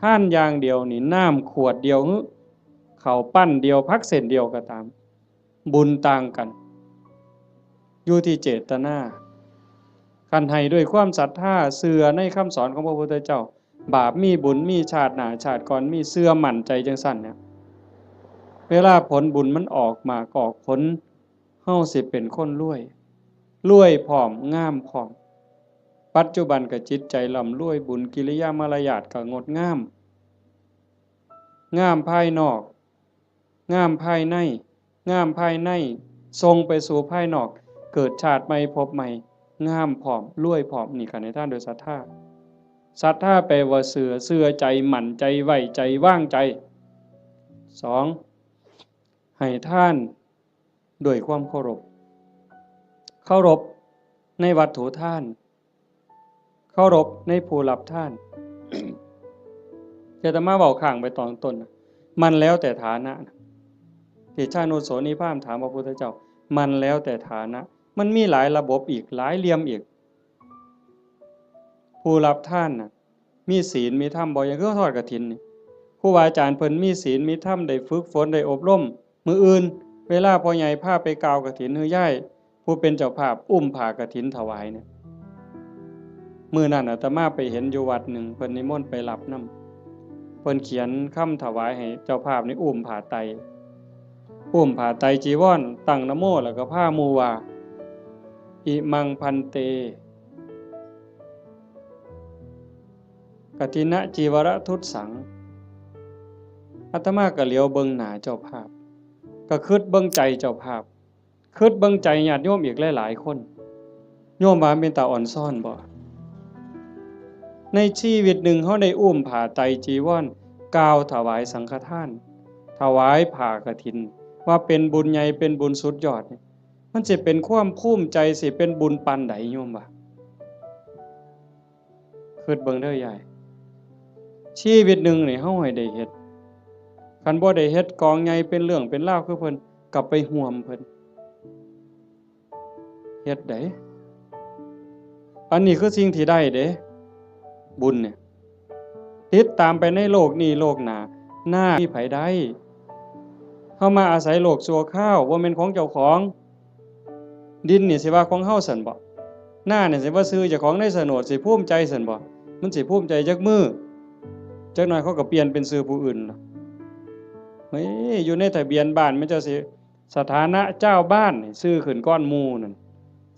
ทานอย่างเดียวนี่ น้ำขวดเดียวหรือ ข้าวปั้นเดียว ผักเส้นเดียวก็ตาม บุญต่างกัน อยู่ที่เจตนา คันให้ด้วยความศรัทธา เชื่อในคำสอนของพระพุทธเจ้า บาปมีบุญมี ชาติหน้าชาติก่อนมี เชื่อมั่นใจจั่งซั้นเนี่ย เวลาผลบุญมันออกหมากออกผล เฮาสิเป็นคนรวย รวยพร้อม งามพร้อม ปัจจุบันก็จิตใจร่ำรวย บุญกิริยามารยาทก็งดงาม งามภายนอก งามภายใน งามภายใน ส่งไปสู่ภายนอก เกิดชาติใหม่ภพใหม่ งามพร้อม รวยพร้อม นี่ก็ให้ทานโดยศรัทธา ศรัทธาแปลว่าเชื่อ เชื่อใจ มั่นใจ ไว้ใจ วางใจ สอง ให้ทานด้วยความเคารพ เคารพในวัตถุทาน เคารพในผู้รับทาน อาตมาเว้าค้างไปตอนต้นนะ มันแล้วแต่ฐานะนะ เตชะโนโสนิพามถามพระพุทธเจ้า มันแล้วแต่ฐานะ มันมีหลายระบบอีก หลายเหลี่ยมอีก ผู้รับทานน่ะ มีศีลมีธรรมบ่ อย่างคือทอดกฐินนี่ ครูบาอาจารย์เพิ่นมีศีลมีธรรม ได้ฝึกฝน ได้อบรม มื้ออื่น เวลาพ่อใหญ่พาไปกล่าวกฐิน หรือยายผู้เป็นเจ้าภาพอุ้มผ้ากฐินถวายเนี่ย มื้อนั้นอาตมาไปเห็นอยู่วัดหนึ่ง เพิ่นนิมนต์ไปรับนำ เพิ่นเขียนคำถวายให้เจ้าภาพนี่อุ้มผ้าไตร อุ้มผ้าไตรจีวร ตั้งนะโม แล้วก็พาหมู่ว่า อิมังภันเต กฐินจีวรทุสสัง อาตมาก็เหลียวเบิ่งหน้าเจ้าภาพ ก็คิดเบิ่งใจเจ้าภาพ คิดเบิ่งใจญาติโยมอีกหลายๆ คน โยมว่าเป็นตาอ่อนซ้อนบ่ ในชีวิตหนึ่งเฮาได้อุ้มผ้าไตรจีวร กล่าวถวายสังฆทาน ถวายผ้ากฐิน ว่าเป็นบุญใหญ่ เป็นบุญสุดยอดนี่ มันสิเป็นความภูมิใจ สิเป็นบุญปานใดโยมว่า คิดเบิ่งเด้อยาย ชีวิตหนึ่งนี่เฮาให้ได้เฮ็ด คันบ่ได้เฮ็ดกองใหญ่เป็นเรื่องเป็นราวคือเพิ่น ก็ไปร่วมเพิ่น เฮ็ดได้ อันนี้คือสิ่งที่ได้เด้ บุญเนี่ย ติดตามไปในโลกนี้โลกหน้า หน้ามีไผได้ เฮามาอาศัยโลกชั่วคราว บ่แม่นของเจ้าของ ดินนี่สิว่าของเฮาซั่นบ่ นานี่สิว่าชื่อเจ้าของในโฉนด สิภูมิใจซั่นบ่ มันสิภูมิใจจักมื้อ จักหน่อยเขาก็เปลี่ยนเป็นชื่อผู้อื่นล่ะ เฮ้ย อยู่ในทะเบียนบ้านมันเจ้าสิ สถานะเจ้าบ้านนี่ชื่อขึ้นก่อนหมู่นั่น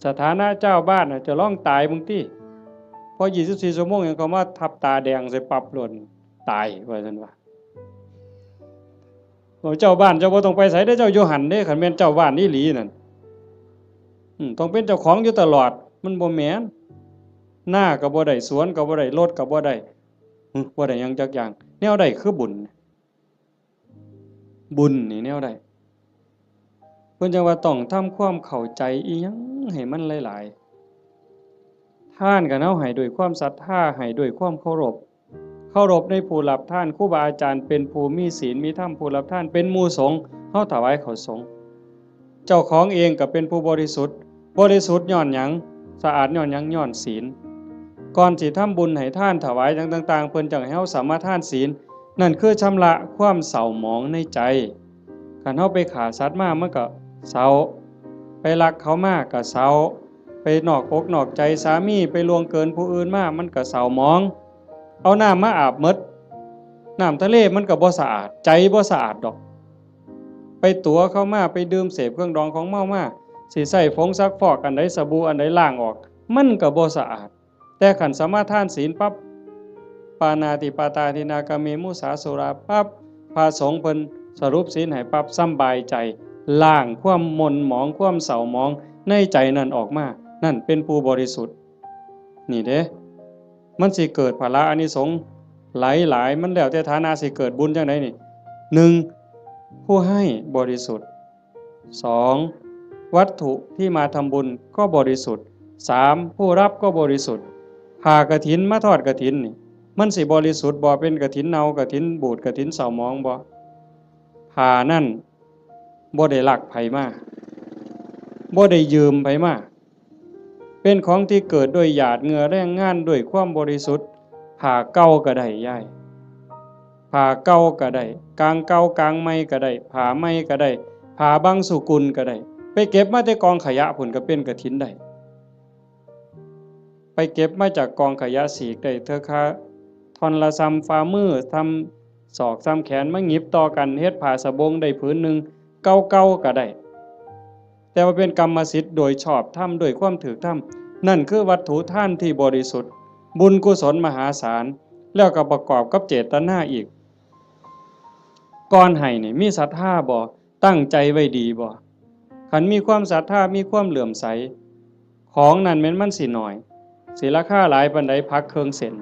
สถานะเจ้าบ้านน่ะ เจ้าลองตายเบิ่งติ พอยี่สิบสี่ชั่วโมงหยังเขามาทับตาแดงใส่ปั๊บโลด ตายว่าซั่นว่า โอ้ เจ้าบ้านเจ้าบ่ต้องไปไสเด้อ เจ้าอยู่หั่นเด้ คันแม่นเจ้าบ้านอีหลีนั่น อืม ต้องเป็นเจ้าของอยู่ตลอด มันบ่แม่น นาก็บ่ได้ สวนก็บ่ได้ รถก็บ่ได้ หึ บ่ได้หยังจักอย่าง แนวใดคือบุญ บุญนี่แนวใด เพิ่นจั่งว่าต้องทำความเข้าใจอีหยังให้มันหลายๆ ทานก็เฮาให้ด้วยความศรัทธา ให้ด้วยความเคารพ เคารพในผู้รับทาน ครูบาอาจารย์เป็นผู้มีศีลมีธรรม ผู้รับทานเป็นหมู่สงฆ์ เฮาถวายข้าวสงฆ์ เจ้าของเองก็เป็นผู้บริสุทธิ์ บริสุทธิ์ย้อนหยัง สะอาดย้อนหยัง ย้อนศีล ก่อนสิทำบุญให้ทานถวายหยังต่างๆ เพิ่นจั่งให้เฮาสมาทานศีล นั่นคือชำระความเศร้าหมองในใจ คันเฮาไปฆ่าสัตว์มามันก็เศร้า ไปลักเขามาก็เศร้า ไปนอกอกนอกใจสามี ไปล่วงเกินผู้อื่นมามันก็เศร้าหมอง เอาน้ำมาอาบหมด น้ำทะเลมันก็บ่สะอาด ใจบ่สะอาดดอก ไปตั๋วเขามา ไปดื่มเสพเครื่องดองของเมามา สิใช้ผงซักฟอกอันใด สบู่อันใดล้างออก มันก็บ่สะอาด แต่คันสมาทานศีลปั๊บ ปาณาติปาตาทินนากาเมมุสาสุราปั๊บ พระสงฆ์เพิ่นสรุปศีลให้ปั๊บ สำบายใจ ล้างความหม่นหมอง ความเศร้าหมองในใจนั่นออกมา นั่นเป็นผู้บริสุทธิ์ นี่เด้ มันสิเกิดผละอานิสงส์หลายๆ มันแล้วแต่ฐานะสิเกิดบุญจั่งใดนี่ หนึ่ง ผู้ให้บริสุทธิ์ สอง วัตถุที่มาทำบุญก็บริสุทธิ์ สาม ผู้รับก็บริสุทธิ์ ผ้ากฐินมาทอดกฐินนี่ มันสิบริสุทธิ์บ่ เป็นกฐินเน่า กฐินบูด กฐินเศร้าหมองบ่ ผ้านั่นบ่ได้ลักไผมา บ่ได้ยืมไผมา เป็นของที่เกิดด้วยหยาดเหงื่อแรงงานด้วยความบริสุทธิ์ ผ้าเก่าก็ได้ยาย ผ้าเก่าก็ได้ กางเก่ากางใหม่ก็ได้ ผ้าใหม่ก็ได้ ผ้าบางสุกุลก็ได้ ไปเก็บมาแต่กองขยะพุ้นก็เป็นกฐินได้ ไปเก็บมาจากกองขยะ สีกได้เทื่อคาท่อนละส่ำฝ่ามือ ส่ำศอก ส่ำแขน มาหยิบต่อกัน เฮ็ดผ้าสบงได้ผืนหนึ่ง เก่าๆก็ได้ แต่ว่าเป็นกรรมสิทธิ์โดยชอบธรรม ด้วยความถูกธรรม นั่นคือวัตถุทานที่บริสุทธิ์ บุญกุศลมหาศาล แล้วก็ประกอบกับเจตนาอีก ก่อนให้นี่มีศรัทธาบ่ ตั้งใจไว้ดีบ่ คันมีความศรัทธา มีความเหลื่อมใส ของนั่นแม่นมันสิน้อย สิราคาหลายปานใด ผักเครื่องเส้น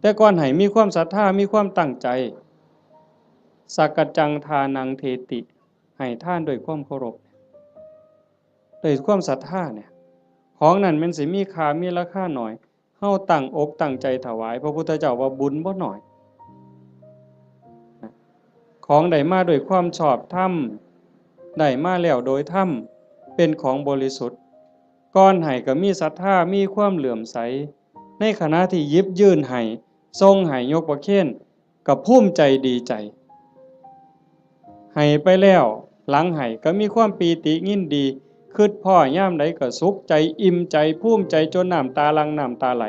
แต่ก่อนให้มีความศรัทธา มีความตั้งใจ สักกัจจังทานังเทติ ให้ทานด้วยความเคารพ ด้วยความศรัทธาเนี่ย ของนั่นแม่นสิมีค่า มีราคาน้อย เฮาตั้งอกตั้งใจถวาย พระพุทธเจ้าว่าบุญบ่น้อย ของได้มาด้วยความชอบธรรม ได้มาแล้วโดยธรรม เป็นของบริสุทธิ์ ก่อนให้ก็มีศรัทธา มีความเหลื่อมใส ในขณะที่หยิบยื่นให้ ส่งให้ ยกประเคน ก็ภูมิใจดีใจ ให้ไปแล้ว หลังให้ก็มีความปีติยินดี คิดพ้อยามใดก็สุขใจ อิ่มใจ ภูมิใจ จนน้ำตาหลั่ง น้ำตาไหล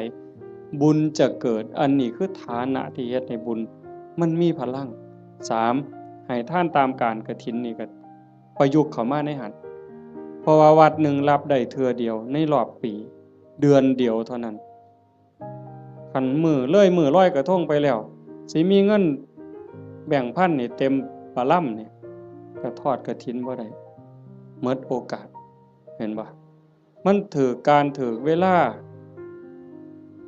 บุญจะเกิด อันนี้คือฐานะที่เฮ็ดให้บุญมันมีพลัง สาม ให้ทานตามกาลกฐินนี่ก็ประยุกต์เข้ามาในหั้น เพราะว่าวัดหนึ่งรับได้เทื่อเดียวในรอบปี เดือนเดียวเท่านั้น คันมื้อเลยมื้อลอยกระทงไปแล้ว สิมีเงินแบงค์พันนี่เต็มปะลำนี่ ก็ทอดกฐินบ่ได้ หมดโอกาส เห็นบ่ มันถูกกาลถูกเวลา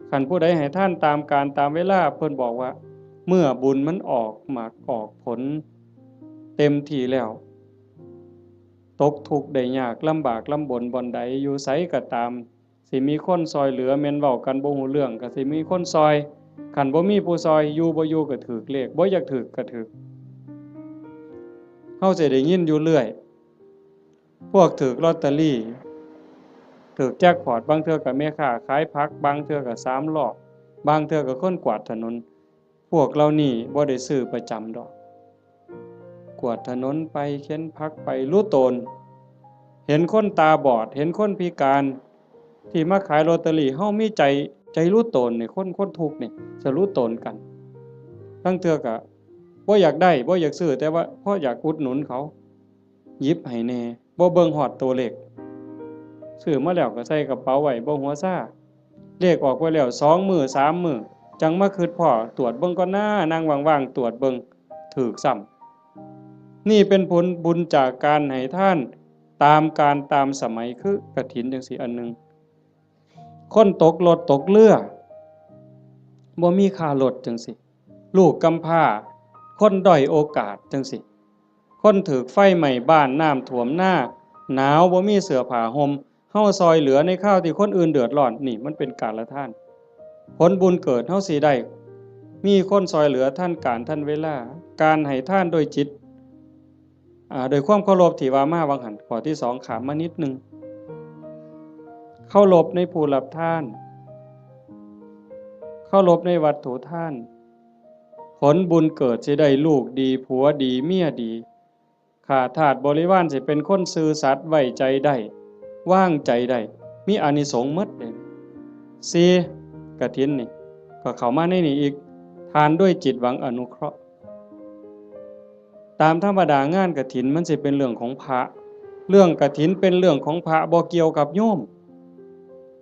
คันผู้ใดให้ทานตามกาลตามเวลา เพิ่นบอกว่า เมื่อบุญมันออกหมากออกผลเต็มที่แล้ว ตกทุกข์ได้ยาก ลำบากลำบนบ่อนใด อยู่ไสก็ตาม สิมีคนซ่อยเหลือ แม่นเว้ากันบ่ฮู้เรื่องก็สิมีคนซ่อย คันบ่มีผู้ซ่อย อยู่บ่อยู่ก็ถูกเลข บ่อยากถูกก็ถูก เฮาสิได้ยินอยู่เรื่อย พวกถูกลอตเตอรี่ ถูกแจ็คพอต บางเทื่อก็แม่ค้าขายผัก บางเทื่อก็สามล้อ บางเทื่อก็คนกวาดถนน พวกเหล่านี้บ่ได้ซื้อประจำดอก กวาดถนนไป เข็นผักไป รู้ตน เห็นคนตาบอด เห็นคนพิการ ที่มาขายลอตเตอรี่ เฮามีใจ ใจรู้ตนนี่ คน คนทุกข์นี่ จะรู้ตนกัน ลางเทื่อก็บ่อยากได้ บ่อยากซื้อ แต่ว่าเพราะอยากอุดหนุนเขา หยิบให้แหน่ บ่เบิ่งฮอดตัวเลข ซื้อมาแล้วก็ใส่กระเป๋าไว้ บ่หัวซา เลขออกไปแล้ว สองมื้อ สามมื้อ จั่งมาคิดพ้อ ตรวจเบิ่งก่อนนะ นั่งว่างๆ ตรวจเบิ่ง ถูกซ้ำ นี่เป็นผลบุญจากการให้ทานตามกาลตามสมัย คือกฐินจั่งซี้อันหนึ่ง คนตกรถตกเรือ บ่มีค่ารถจั่งซี้ ลูกกำพร้า คนด้อยโอกาสจั่งซี้ คนถูกไฟไหม้บ้าน น้ำท่วมนา หนาว บ่มีเสื้อผ้าห่ม เฮาซอยเหลือในคราวที่คนอื่นเดือดร้อน นี่มันเป็นการละทาน ผลบุญเกิดเฮาสิได้ มีคนซอยเหลือทันการทันเวลา การให้ทานโดยจิต อ่า โดยความเคารพที่ว่ามาว่าหั่น ข้อที่สอง ข้ามมานิดหนึ่ง เคารพในผู้รับทาน เคารพในวัตถุทาน ผลบุญเกิดสิได้ลูกดี ผัวดี เมียดี ข้าทาสบริวารสิเป็นคนซื่อสัตย์ ไว้ใจได้ วางใจได้ มีอานิสงส์หมดเลย สี่ กฐินนี่ ก็เข้ามาในนี่อีก ทานด้วยจิตหวังอนุเคราะห์ ตามธรรมดางานกฐินมันสิเป็นเรื่องของพระ เรื่องกฐินเป็นเรื่องของพระ บ่เกี่ยวกับโยม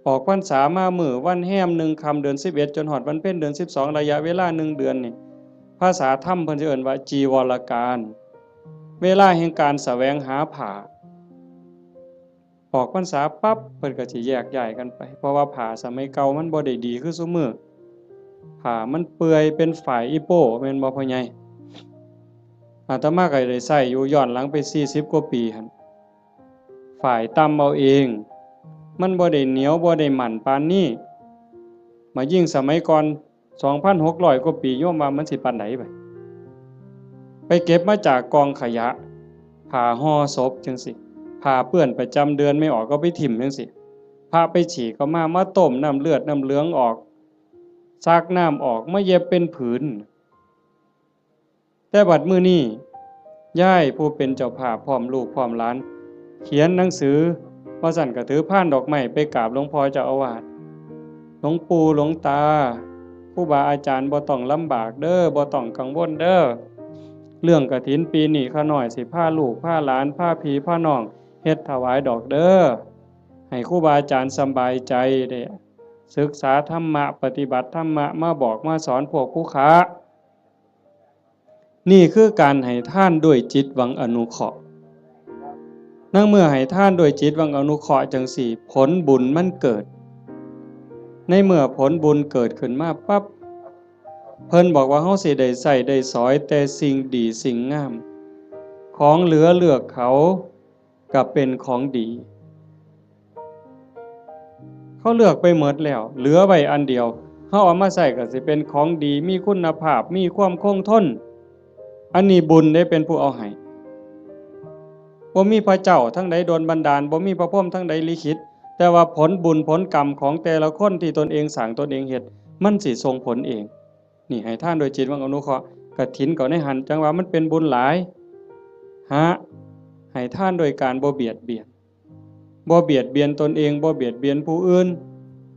ออกพรรษามามื้อวันแฮมหนึ่งค่ำเดือนสิบเอ็ด จนฮอดวันเพ็ญเดือนสิบสอง ระยะเวลาหนึ่งเดือนนี่ ภาษาธรรมเพิ่นสิเอิ้นว่าจีวรกาล เวลาแห่งการแสวงหาผ้า ออกพรรษาปั๊บ เพิ่นก็สิแยกย้ายกันไป เพราะว่าผ้าสมัยเก่ามันบ่ได้ดีคือซุมื้อ ผ้ามันเปื่อยเป็นฝ้ายอีโป้ แม่นบ่พ่อใหญ่ อาตมาก็ได้ใช้อยู่ย้อนหลังไปสี่สิบกว่าปีหั่น ฝ้ายตำเอาเอง มันบ่ได้เหนียวบ่ได้มั่นปานนี้ มายิ่งสมัยก่อน สองพันหกร้อยกว่าปี โยมว่ามันสิปานใดบัด ไปเก็บมาจากกองขยะ ผ้าห่อศพจั่งซี้ ผ้าเปื้อนประจำเดือนไม่ออกก็ไปถิ่มจั่งซี้ พระไปฉี่ก็มา มาต้มน้ำเลือดน้ำเหลืองออก ซักน้ำออก มาเย็บเป็นผืน แต่บัดมื้อนี้ ยายผู้เป็นเจ้าภาพพร้อมลูกพร้อมหลาน เขียนหนังสือ ว่าซั่นก็ถือพานดอกไม้ไปกราบหลวงพ่อเจ้าอาวาส หลวงปู่หลวงตา ครูบาอาจารย์บ่ต้องลำบากเด้อ บ่ต้องกังวลเด้อ เรื่องกฐินปีนี้ข้าน้อยสิพาลูกพาหลาน พาพี่พาน้องเฮ็ดถวายดอกเด้อ ให้ครูบาอาจารย์สำบายใจ ได้ศึกษาธรรมะ ปฏิบัติธรรมะ มาบอกมาสอนพวกผู้ข้า นี่คือการให้ทานด้วยจิตหวังอนุเคราะห์ ในเมื่อให้ทานด้วยจิตหวังอนุเคราะห์จั่งซี้ ผลบุญมันเกิด ในเมื่อผลบุญเกิดขึ้นมาปั๊บ เพิ่นบอกว่าเฮาสิได้ใช้ได้สอยแต่สิ่งดีสิ่งงาม ของเหลือเลือกเขา ก็เป็นของดี เขาเลือกไปหมดแล้ว เหลือไว้อันเดียว เฮาเอามาใช้ก็สิเป็นของดี มีคุณภาพ มีความคงทน อันนี้บุญได้เป็นผู้เอาให้ บ่มีพระเจ้าทางใดดลบันดาล บ่มีพระพรหมทางใดลิขิต แต่ว่าผลบุญผลกรรมของแต่ละคนที่ตนเองสร้างตนเองเฮ็ด มันสิส่งผลเอง นี่ให้ทานโดยจิตหวังอนุเคราะห์ กฐินก็ในหั้น จั่งว่ามันเป็นบุญหลาย ห้า ให้ทานโดยการบ่เบียดเบียน บ่เบียดเบียนตนเอง บ่เบียดเบียนผู้อื่น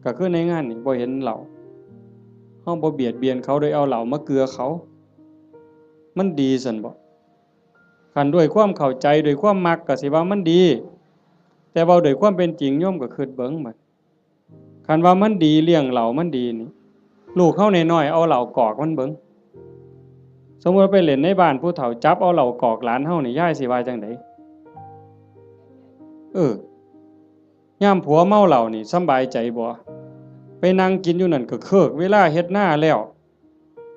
ก็คือในงานนี่บ่เห็นเหล้า เฮาบ่เบียดเบียนเขาโดยเอาเหล้ามาเกือเขา มันดีซั่นบ่ คันด้วยความเข้าใจ ด้วยความมักก็สิว่ามันดี แต่เว้าด้วยความเป็นจริง โยมก็คิดเบิ่งบัด คันว่ามันดี เลี้ยงเหล้ามันดีนี่ ลูกเฮาน้อยๆ เอาเหล้ากอกมันเบิ่ง สมมุติว่าไปเล่นในบ้านผู้เฒ่าจับเอาเหล้ากอกหลานเฮานี่ ยายสิว่าจั่งใด เออ ยามผัวเมาเหล้านี่สำบายใจบ่ ไปนั่งกินอยู่นั่นก็เคิกเวลาเฮ็ดนาแล้ว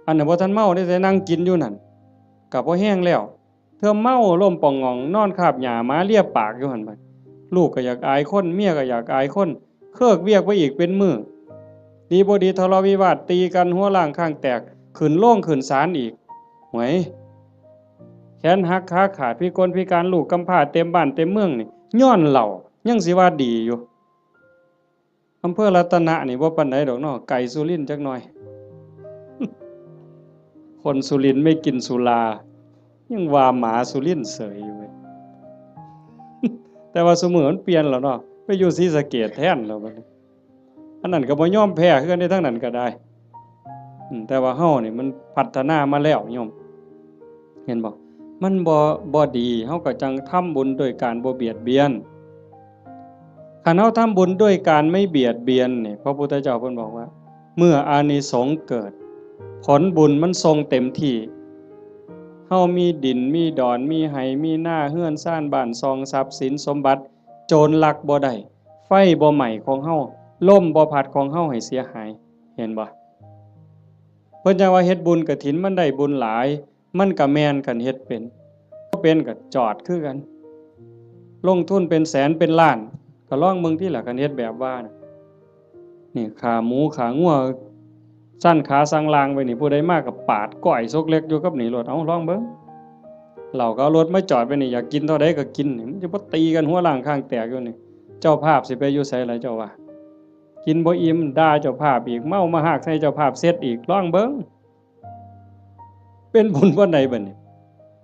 อันนั้นบ่ทันเมาเด้ แต่นั่งกินอยู่นั่น ก็พอแฮงแล้ว เทื่อเมาล้มป่องหง่อง นอนคาบหญ้าหมาเลียปากอยู่หั่นบัด ลูกก็อยากอายคน เมียก็อยากอายคน เคิกเวียกไปอีกเป็นมื้อ ดีบ่ดีทะเลาะวิวาท ตีกันหัวร้างข้างแตก ขึ้นโรงขึ้นศาลอีก หวย แขนหักขาขาด พิกลพิการ ลูกกำพร้าเต็มบ้านเต็มเมืองนี่ ย้อนเหล้า ยังสิว่าดีอยู่ อำเภอรัตนะนี่บ่ปานใดดอกเนาะ ไกลสุรินทร์จักหน่อย คนสุรินทร์ไม่กินสุรา ยังว่าหมาสุรินทร์เสยอยู่เว้ย แต่ว่าซุมื้อมันเปลี่ยนแล้วเนาะ ไปอยู่ศรีสะเกษแทนแล้วบัดนี้ อันนั้นก็บ่ยอมแพ้คือกันเด้ ทางนั้นก็ได้ อืม แต่ว่าเฮานี่มันพัฒนามาแล้วโยม เห็นบ่ มันบ่ บ่ดี เฮาก็จั่งทำบุญโดยการบ่เบียดเบียน คันเฮาทำบุญด้วยการไม่เบียดเบียนนี่ พระพุทธเจ้าเพิ่นบอกว่า เมื่ออานิสงส์เกิด ผลบุญมันส่งเต็มที่ เฮามีดิน มีดอน มีไฮ่ มีนา เฮือนซานบ้านช่อง ทรัพย์สินสมบัติ โจรลักบ่ได้ ไฟบ่ไหม้ของเฮา ลมบ่พัดของเฮาให้เสียหาย เห็นบ่ เพิ่นจั่งว่าเฮ็ดบุญกฐินมันได้บุญหลาย มันก็แม่นคันเฮ็ดเป็น บ่เป็นก็จอดคือกัน ลงทุนเป็นแสนเป็นล้าน ก็ลองเบิ่งติล่ะ คันเฮ็ดแบบว่าน่ะ นี่ขาหมูขางัว สั่นขาสั่งลางไว้นี่ ผู้ใดมาก็ปาดก้อยซกเล็กอยู่กับนี่โลด เอ้า ลองเบิ่ง เหล้าก็เอารถมาจอดไว้นี่ อยากกินเท่าใดก็กินนี่ มันจะบ่ตีกันหัวล้างคางแตกอยู่นี่ เจ้าภาพสิไปอยู่ไสล่ะเจ้าว่า กินบ่อิ่มด่าเจ้าภาพอีก เมามาฮากใส่เจ้าภาพเสร็จอีก ลองเบิ่ง เป็นบุญปานใดบัดนี้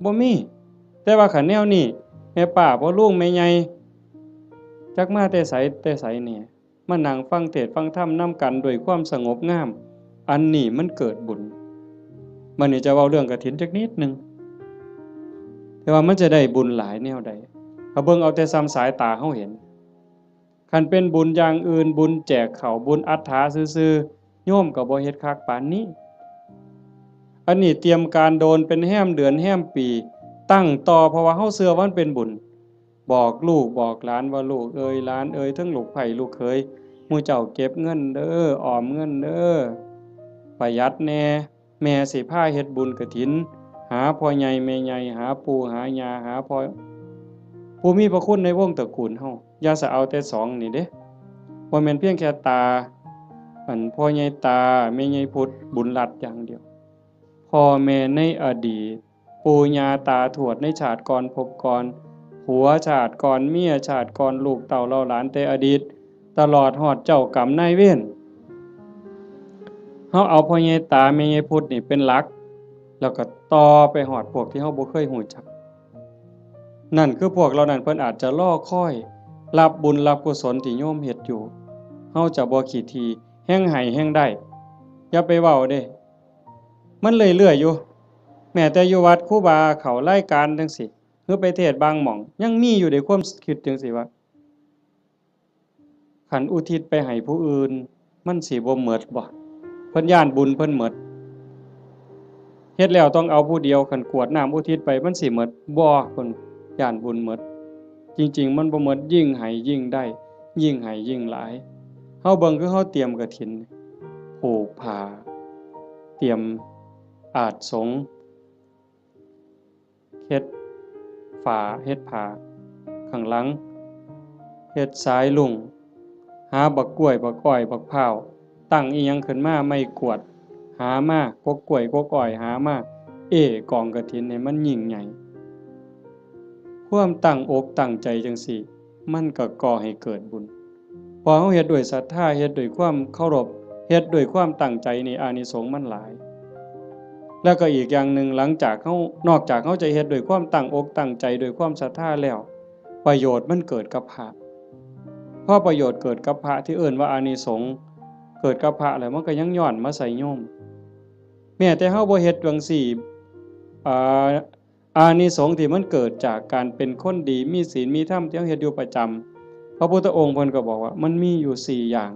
บ่มี แต่ว่าคันแนวนี้ แม่ป้าพ่อลุงแม่ใหญ่ จักมาแต่ไสแต่ไสนี่ มานั่งฟังเทศน์ฟังธรรมนำกันด้วยความสงบงาม อันนี้มันเกิดบุญ บัดนี้จะเว้าเรื่องกฐินจักนิดหนึ่ง แต่ว่ามันจะได้บุญหลายแนวใด ถ้าเบิ่งเอาแต่ส่ำสายตาเฮาเห็น คันเป็นบุญอย่างอื่น บุญแจกข้าว บุญอัฏฐาซื่อๆ โยมก็บ่เฮ็ดคักปานนี้ อันนี้เตรียมการโดนเป็นแฮมเดือนแฮมปี ตั้งต่อ เพราะว่าเฮาเชื่อว่ามันเป็นบุญ บอกลูกบอกหลานว่า ลูกเอ๋ยหลานเอ๋ย ทั้งลูกใผลูกเขย หมู่เจ้าเก็บเงินเด้อ ออมเงินเด้อ ประหยัดแหน่ แม่สิพาเฮ็ดบุญกฐิน หาพ่อใหญ่แม่ใหญ่ หาปู่หาย่า หาพ่อ ผู้มีพระคุณในวงตระกูลเฮา อย่าสะเอาแต่สองนี่เด้ บ่แม่นเพียงแค่ตา อันพ่อใหญ่ตา แม่ใหญ่พุทธ บุญรัตน์อย่างเดียว พ่อแม่ในอดีต ปู่ย่าตาทวดในชาติก่อนภพก่อน ผัวชาติก่อน เมียชาติก่อน ลูกเต้าเหล่าหลานแต่อดีต ตลอดฮอดเจ้ากรรมนายเวร เฮาเอาพ่อใหญ่ตาแม่ใหญ่พุทธนี่เป็นหลัก แล้วก็ต่อไปฮอดพวกที่เฮาบ่เคยฮู้จัก นั่นคือพวกเหล่านั้นเพิ่นอาจจะรอคอยรับบุญรับกุศลที่โยมเฮ็ดอยู่ เฮาจะบ่ขี้ถี่ แฮ่งให้แฮ่งได้ อย่าไปเว้าเด้ มันเรื่อยๆอยู่ แม้แต่อยู่วัดครูบาเข้ารายการจั่งซี้ หรือไปเทศน์บางหม่อง ยังมีอยู่เด้ความคิดจั่งซี้ว่า คันอุทิศไปให้ผู้อื่น มันสิบ่หมดบ่ เพิ่นย้านบุญเพิ่นหมด เฮ็ดแล้วต้องเอาผู้เดียว คันกรวดน้ำอุทิศไปมันสิหมดบ่ เพิ่นย้านบุญหมด จริงๆ มันบ่หมด ยิ่งให้ยิ่งได้ ยิ่งให้ยิ่งหลาย เฮาเบิ่งคือเฮาเตรียมกฐิน ผูกผ้า เตรียมอาสน์สงฆ์ เฮ็ดฝา เฮ็ดผ้าข้างหลัง เฮ็ดสายลุง หาบักกล้วย บักอ้อย บักพร้าว ตั้งอีหยังขึ้นมา ไม้กวาด หามา กกกล้วย กกอ้อย หามา เอ้กองกฐินให้มันยิ่งใหญ่ ความตั้งอกตั้งใจจั่งซี้ มันก็ก่อให้เกิดบุญ พอเฮาเฮ็ดด้วยศรัทธา เฮ็ดด้วยความเคารพ เฮ็ดด้วยความตั้งใจนี่ อานิสงส์มันหลาย แล้วก็อีกอย่างหนึ่ง หลังจากเฮา นอกจากเฮาจะเฮ็ดด้วยความตั้งอกตั้งใจ ด้วยความศรัทธาแล้ว ประโยชน์มันเกิดกับพระ พอประโยชน์เกิดกับพระ ที่เอิ้นว่าอานิสงส์เกิดกับพระแล้ว มันก็ยังย้อนมาใส่โยม แม้แต่เฮาบ่เฮ็ดจั่งซี้ อ่า อานิสงส์ที่มันเกิดจากการเป็นคนดี มีศีล มีธรรม ที่เฮาเฮ็ดอยู่ประจำ พระพุทธองค์เพิ่นก็บอกว่ามันมีอยู่สี่อย่าง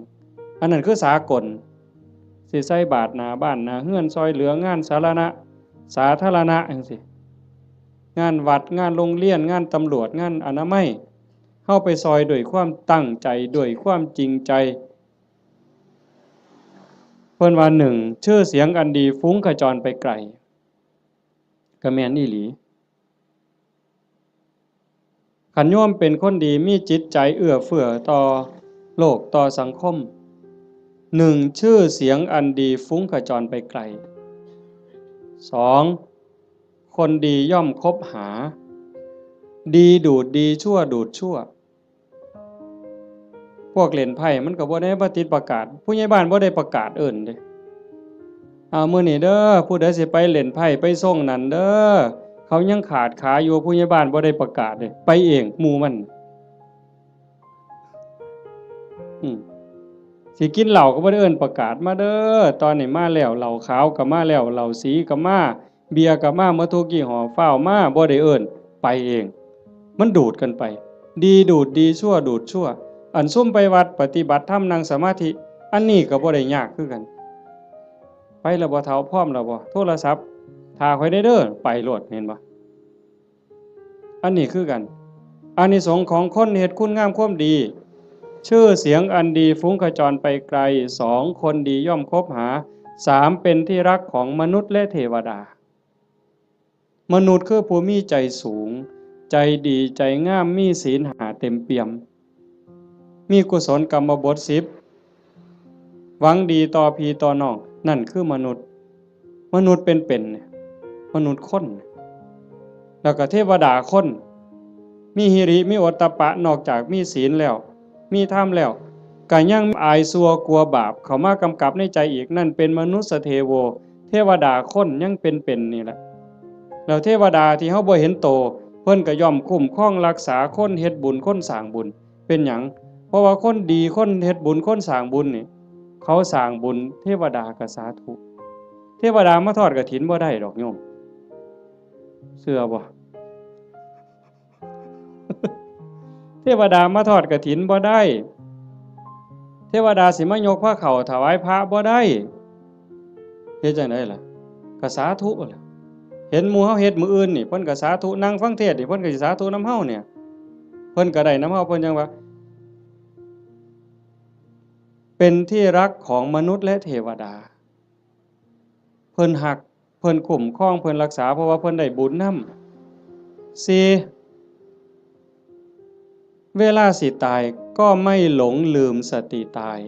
อันนั้นคือสากล สิใส่บาตรหน้าบ้านหน้าเฮือน ซ่อยเหลืองานสาธารณะ สาธารณะจั่งซี้ งานวัด งานโรงเรียน งานตำรวจ งานอนามัย เฮาไปซ่อยด้วยความตั้งใจ ด้วยความจริงใจ เพิ่นว่า หนึ่ง ชื่อเสียงอันดีฟุ้งขจรไปไกล ก็แม่นอีหลี คันโยมเป็นคนดี มีจิตใจเอื้อเฟื้อต่อโลก ต่อสังคม หนึ่ง ชื่อเสียงอันดีฟุ้งขจรไปไกล สอง คนดีย่อมคบหา ดีดูดดี ชั่วดูดชั่ว พวกเล่นไพ่มันก็บ่ได้มาติดประกาศ ผู้ใหญ่บ้านบ่ได้ประกาศเอิ้นเด้ เอามื้อนี้เด้อ ผู้ใดสิไปเล่นไพ่ไปซ่งนั่นเด้อ เขายังขาดขาอยู่ ผู้ใหญ่บ้านบ่ได้ประกาศเด้ ไปเองหมู่มัน อืม สิกินเหล้าก็บ่ได้เอิ้นประกาศมาเด้อ ตอนนี้มาแล้ว เหล้าขาวก็มาแล้ว เหล้าสีก็มา เบียร์ก็มา หมดทุกยี่ห้อ ฟ้าวมา บ่ได้เอิ้น ไปเอง มันดูดกันไป ดีดูดดี ชั่วดูดชั่ว อันซุมไปวัดปฏิบัติธรรมนั่งสมาธิ อันนี้ก็บ่ได้ยากคือกัน ไปแล้วบ่เฒ่า พร้อมแล้วบ่ โทรศัพท์ ถ้าข้อยแหน่เด้อ ไปโลด เห็นบ่ อันนี้คือกัน อานิสงส์ของคนเฮ็ดคุณงามความดี ชื่อเสียงอันดีฟุ้งขจรไปไกล สอง คนดีย่อมคบหา สาม เป็นที่รักของมนุษย์และเทวดา มนุษย์คือผู้มีใจสูง ใจดี ใจงาม มีศีลห้าเต็มเปี่ยม มีกุศลกรรมบทสิบ หวังดีต่อพี่ต่อน้อง นั่นคือมนุษย์ มนุษย์เป็นๆ เนี่ย มนุษย์คน แล้วก็เทวดาคน มีหิริ มีโอตตัปปะ นอกจากมีศีลแล้ว มีธรรมแล้ว ก็ยังอายชั่วกลัวบาปเข้ามากำกับในใจอีก นั่นเป็นมนุสสเทโว เทวดาคนยังเป็นๆ นี่แหละ แล้วเทวดาที่เฮาบ่เห็นโต เพิ่นก็ย่อมคุ้มครองรักษาคนเฮ็ดบุญ คนสร้างบุญ เป็นหยัง เพราะว่าคนดี คนเฮ็ดบุญ คนสร้างบุญนี่ เขาสร้างบุญ เทวดาก็สาธุ เทวดามาทอดกฐินบ่ได้ดอกโยม เชื่อบ่ เทวดามาทอดกฐินบ่ได้ เทวดาสิมายกพระเข้าถวายพระบ่ได้ เฮ็ดจั่งใดล่ะ ก็สาธุล่ะ เห็นหมู่เฮาเฮ็ดมื้ออื่นนี่ เพิ่นก็สาธุ นั่งฟังเทศน์นี่ เพิ่นก็สิสาธุนำเฮาเนี่ย เพิ่นก็ได้นำเฮา เพิ่นจั่งว่า เป็นที่รักของมนุษย์และเทวดา เพิ่นฮัก เพิ่นคุ้มครอง เพิ่นรักษา เพราะว่าเพิ่นได้บุญนำ สี่ เวลาสิตายก็ไม่หลงลืมสติตาย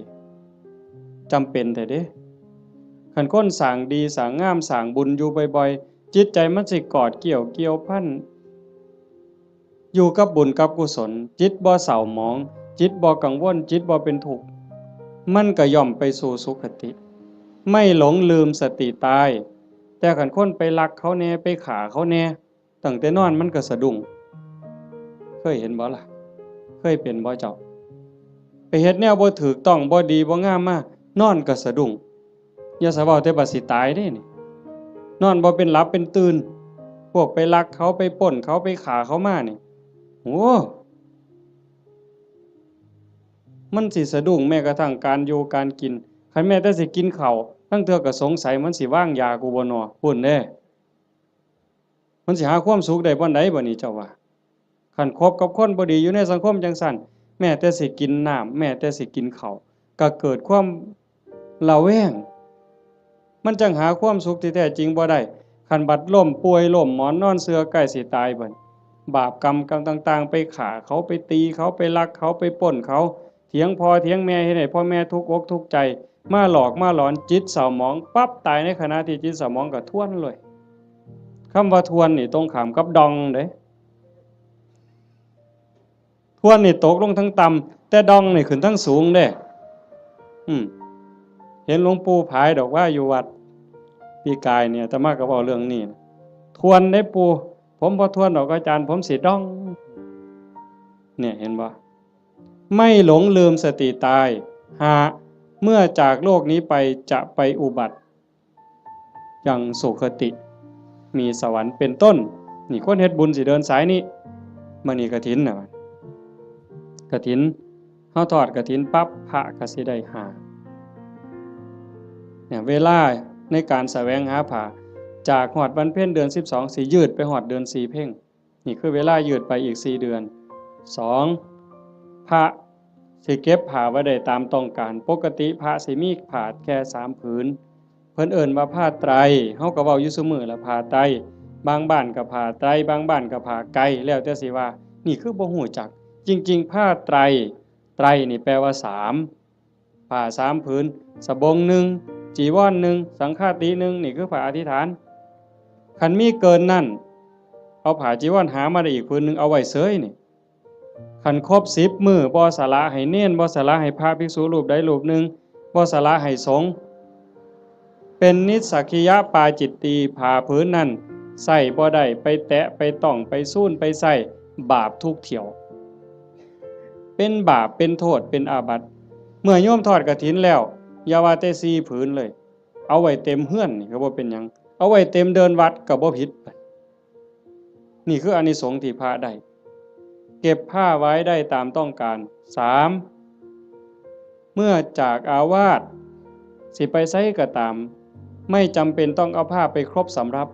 จำเป็นแท้เด้ คันคนสร้างดี สร้างงาม สร้างบุญอยู่บ่อยๆ จิตใจมันสิกอดเกี่ยว เกี่ยวพัน อยู่กับบุญกับกุศล จิตบ่เศร้าหมอง จิตบ่กังวล จิตบ่เป็นทุกข์ มันก็ย่อมไปสู่สุคติ ไม่หลงลืมสติตาย แต่คันคนไปลักเขาแหน่ ไปฆ่าเขาแหน่ ตั้งแต่นอนมันก็สะดุ้ง เคยเห็นบ่ล่ะ เคยเป็นบ่เจ้า ไปเฮ็ดแนวบ่ถูกต้อง บ่ดี บ่งามมา นอนก็สะดุ้ง อย่าสะเว้าแต่บัดสิตายเด้นี่ นอนบ่เป็นหลับเป็นตื่น พวกไปลักเขา ไปปล้นเขา ไปฆ่าเขามานี่ โอ้ มันสิสะดุ้งแม้กระทั่งการอยู่การกิน คันแม้แต่สิกินข้าว ลางเทื่อก็สงสัยมันสิวางยากูบ่น้อ พู้นเด้ มันสิหาความสุขได้บ่อนใดบ่นี่เจ้าว่า คันคบกับคนบ่ดีอยู่ในสังคมจั่งซั้น แม้แต่สิกินน้ำ แม้แต่สิกินข้าว ก็เกิดความระแวง มันจั่งหาความสุขที่แท้จริงบ่ได้ คันบัดล้มป่วยล้มหมอนนอนเสื่อใกล้สิตายบัด บาปกรรม กรรมต่างๆ ไปฆ่าเขา ไปตีเขา ไปลักเขา ไปปล้นเขา เถียงพ่อเถียงแม่ เฮ็ดให้พ่อแม่ทุกข์อกทุกข์ใจ มาหลอกมาหลอน จิตเศร้าหมองปั๊บ ตายในขณะที่จิตเศร้าหมองก็ทวนเลย คำว่าทวนนี่ตรงข้ามกับด่องเด้ ทวนนี่ตกลงทางต่ำ แต่ด่องนี่ขึ้นทางสูงเด้ อืม เห็นหลวงปู่ผายดอกว่าอยู่วัด ปีกายเนี่ย อาตมาก็เว้าเรื่องนี้นะ ทวนเด้ปู่ ผมบ่ทวนดอกอาจารย์ ผมสิด่อง เนี่ย เห็นบ่ ไม่หลงลืมสติตาย ห้า เมื่อจากโลกนี้ไปจะไปอุบัติ ยังสุคติ มีสวรรค์เป็นต้น นี่คนเฮ็ดบุญสิเดินสายนี้ มื้อนี้กฐินน่ะ กฐิน เฮาทอดกฐินปั๊บ พระก็สิได้ห้า เนี่ย เวลาในการแสวงหาผ้า จากฮอดวันเพ็ญเดือนสิบสอง สิยืดไปฮอดเดือนสี่เพ็ญ นี่คือเวลายืดไปอีกสี่เดือน สอง พระสิเก็บผ้าไว้ได้ตามต้องการ ปกติพระสิมีผ้าแค่สามผืน เพิ่นเอิ้นว่าผ้าไตร เฮาก็เว้าอยู่ซุมื้อละ ผ้าไตร บางบ้านก็ผ้าไตร บางบ้านก็ผ้าไก แล้วแต่สิว่า นี่คือบ่ฮู้จัก จริงๆ ผ้าไตร ไตรนี่แปลว่าสาม ผ้าสามผืน สบงหนึ่ง จีวรหนึ่ง สังฆาติหนึ่ง นี่คือผ้าอธิษฐาน คันมีเกินนั้น เอาผ้าจีวรหามาได้อีกผืนหนึ่ง เอาไว้เสยนี่ คันครบสิบมื้อ บ่สละให้เณร บ่สละให้พระภิกษุรูปใดรูปหนึ่ง บ่สละให้สงฆ์ เป็นนิสสักขิยปาจิตตี ผ้าผืนนั้นใส่บ่ได้ ไปแตะ ไปต้อง ไปซูน ไปใส่ บาปทุกเที่ยว เป็นบาป เป็นโทษ เป็นอาบัติ เมื่อโยมทอดกฐินแล้ว อย่าว่าแต่สี่ผืนเลย เอาไว้เต็มเฮือนนี่ก็บ่เป็นหยัง เอาไว้เต็มเดินวัดก็บ่ผิด นี่คืออานิสงส์ที่พระได้ เก็บผ้าไว้ได้ตามต้องการ สาม เมื่อจากอาวาส สิไปไสก็ตาม ไม่จำเป็นต้องเอาผ้าไปครบสำรับ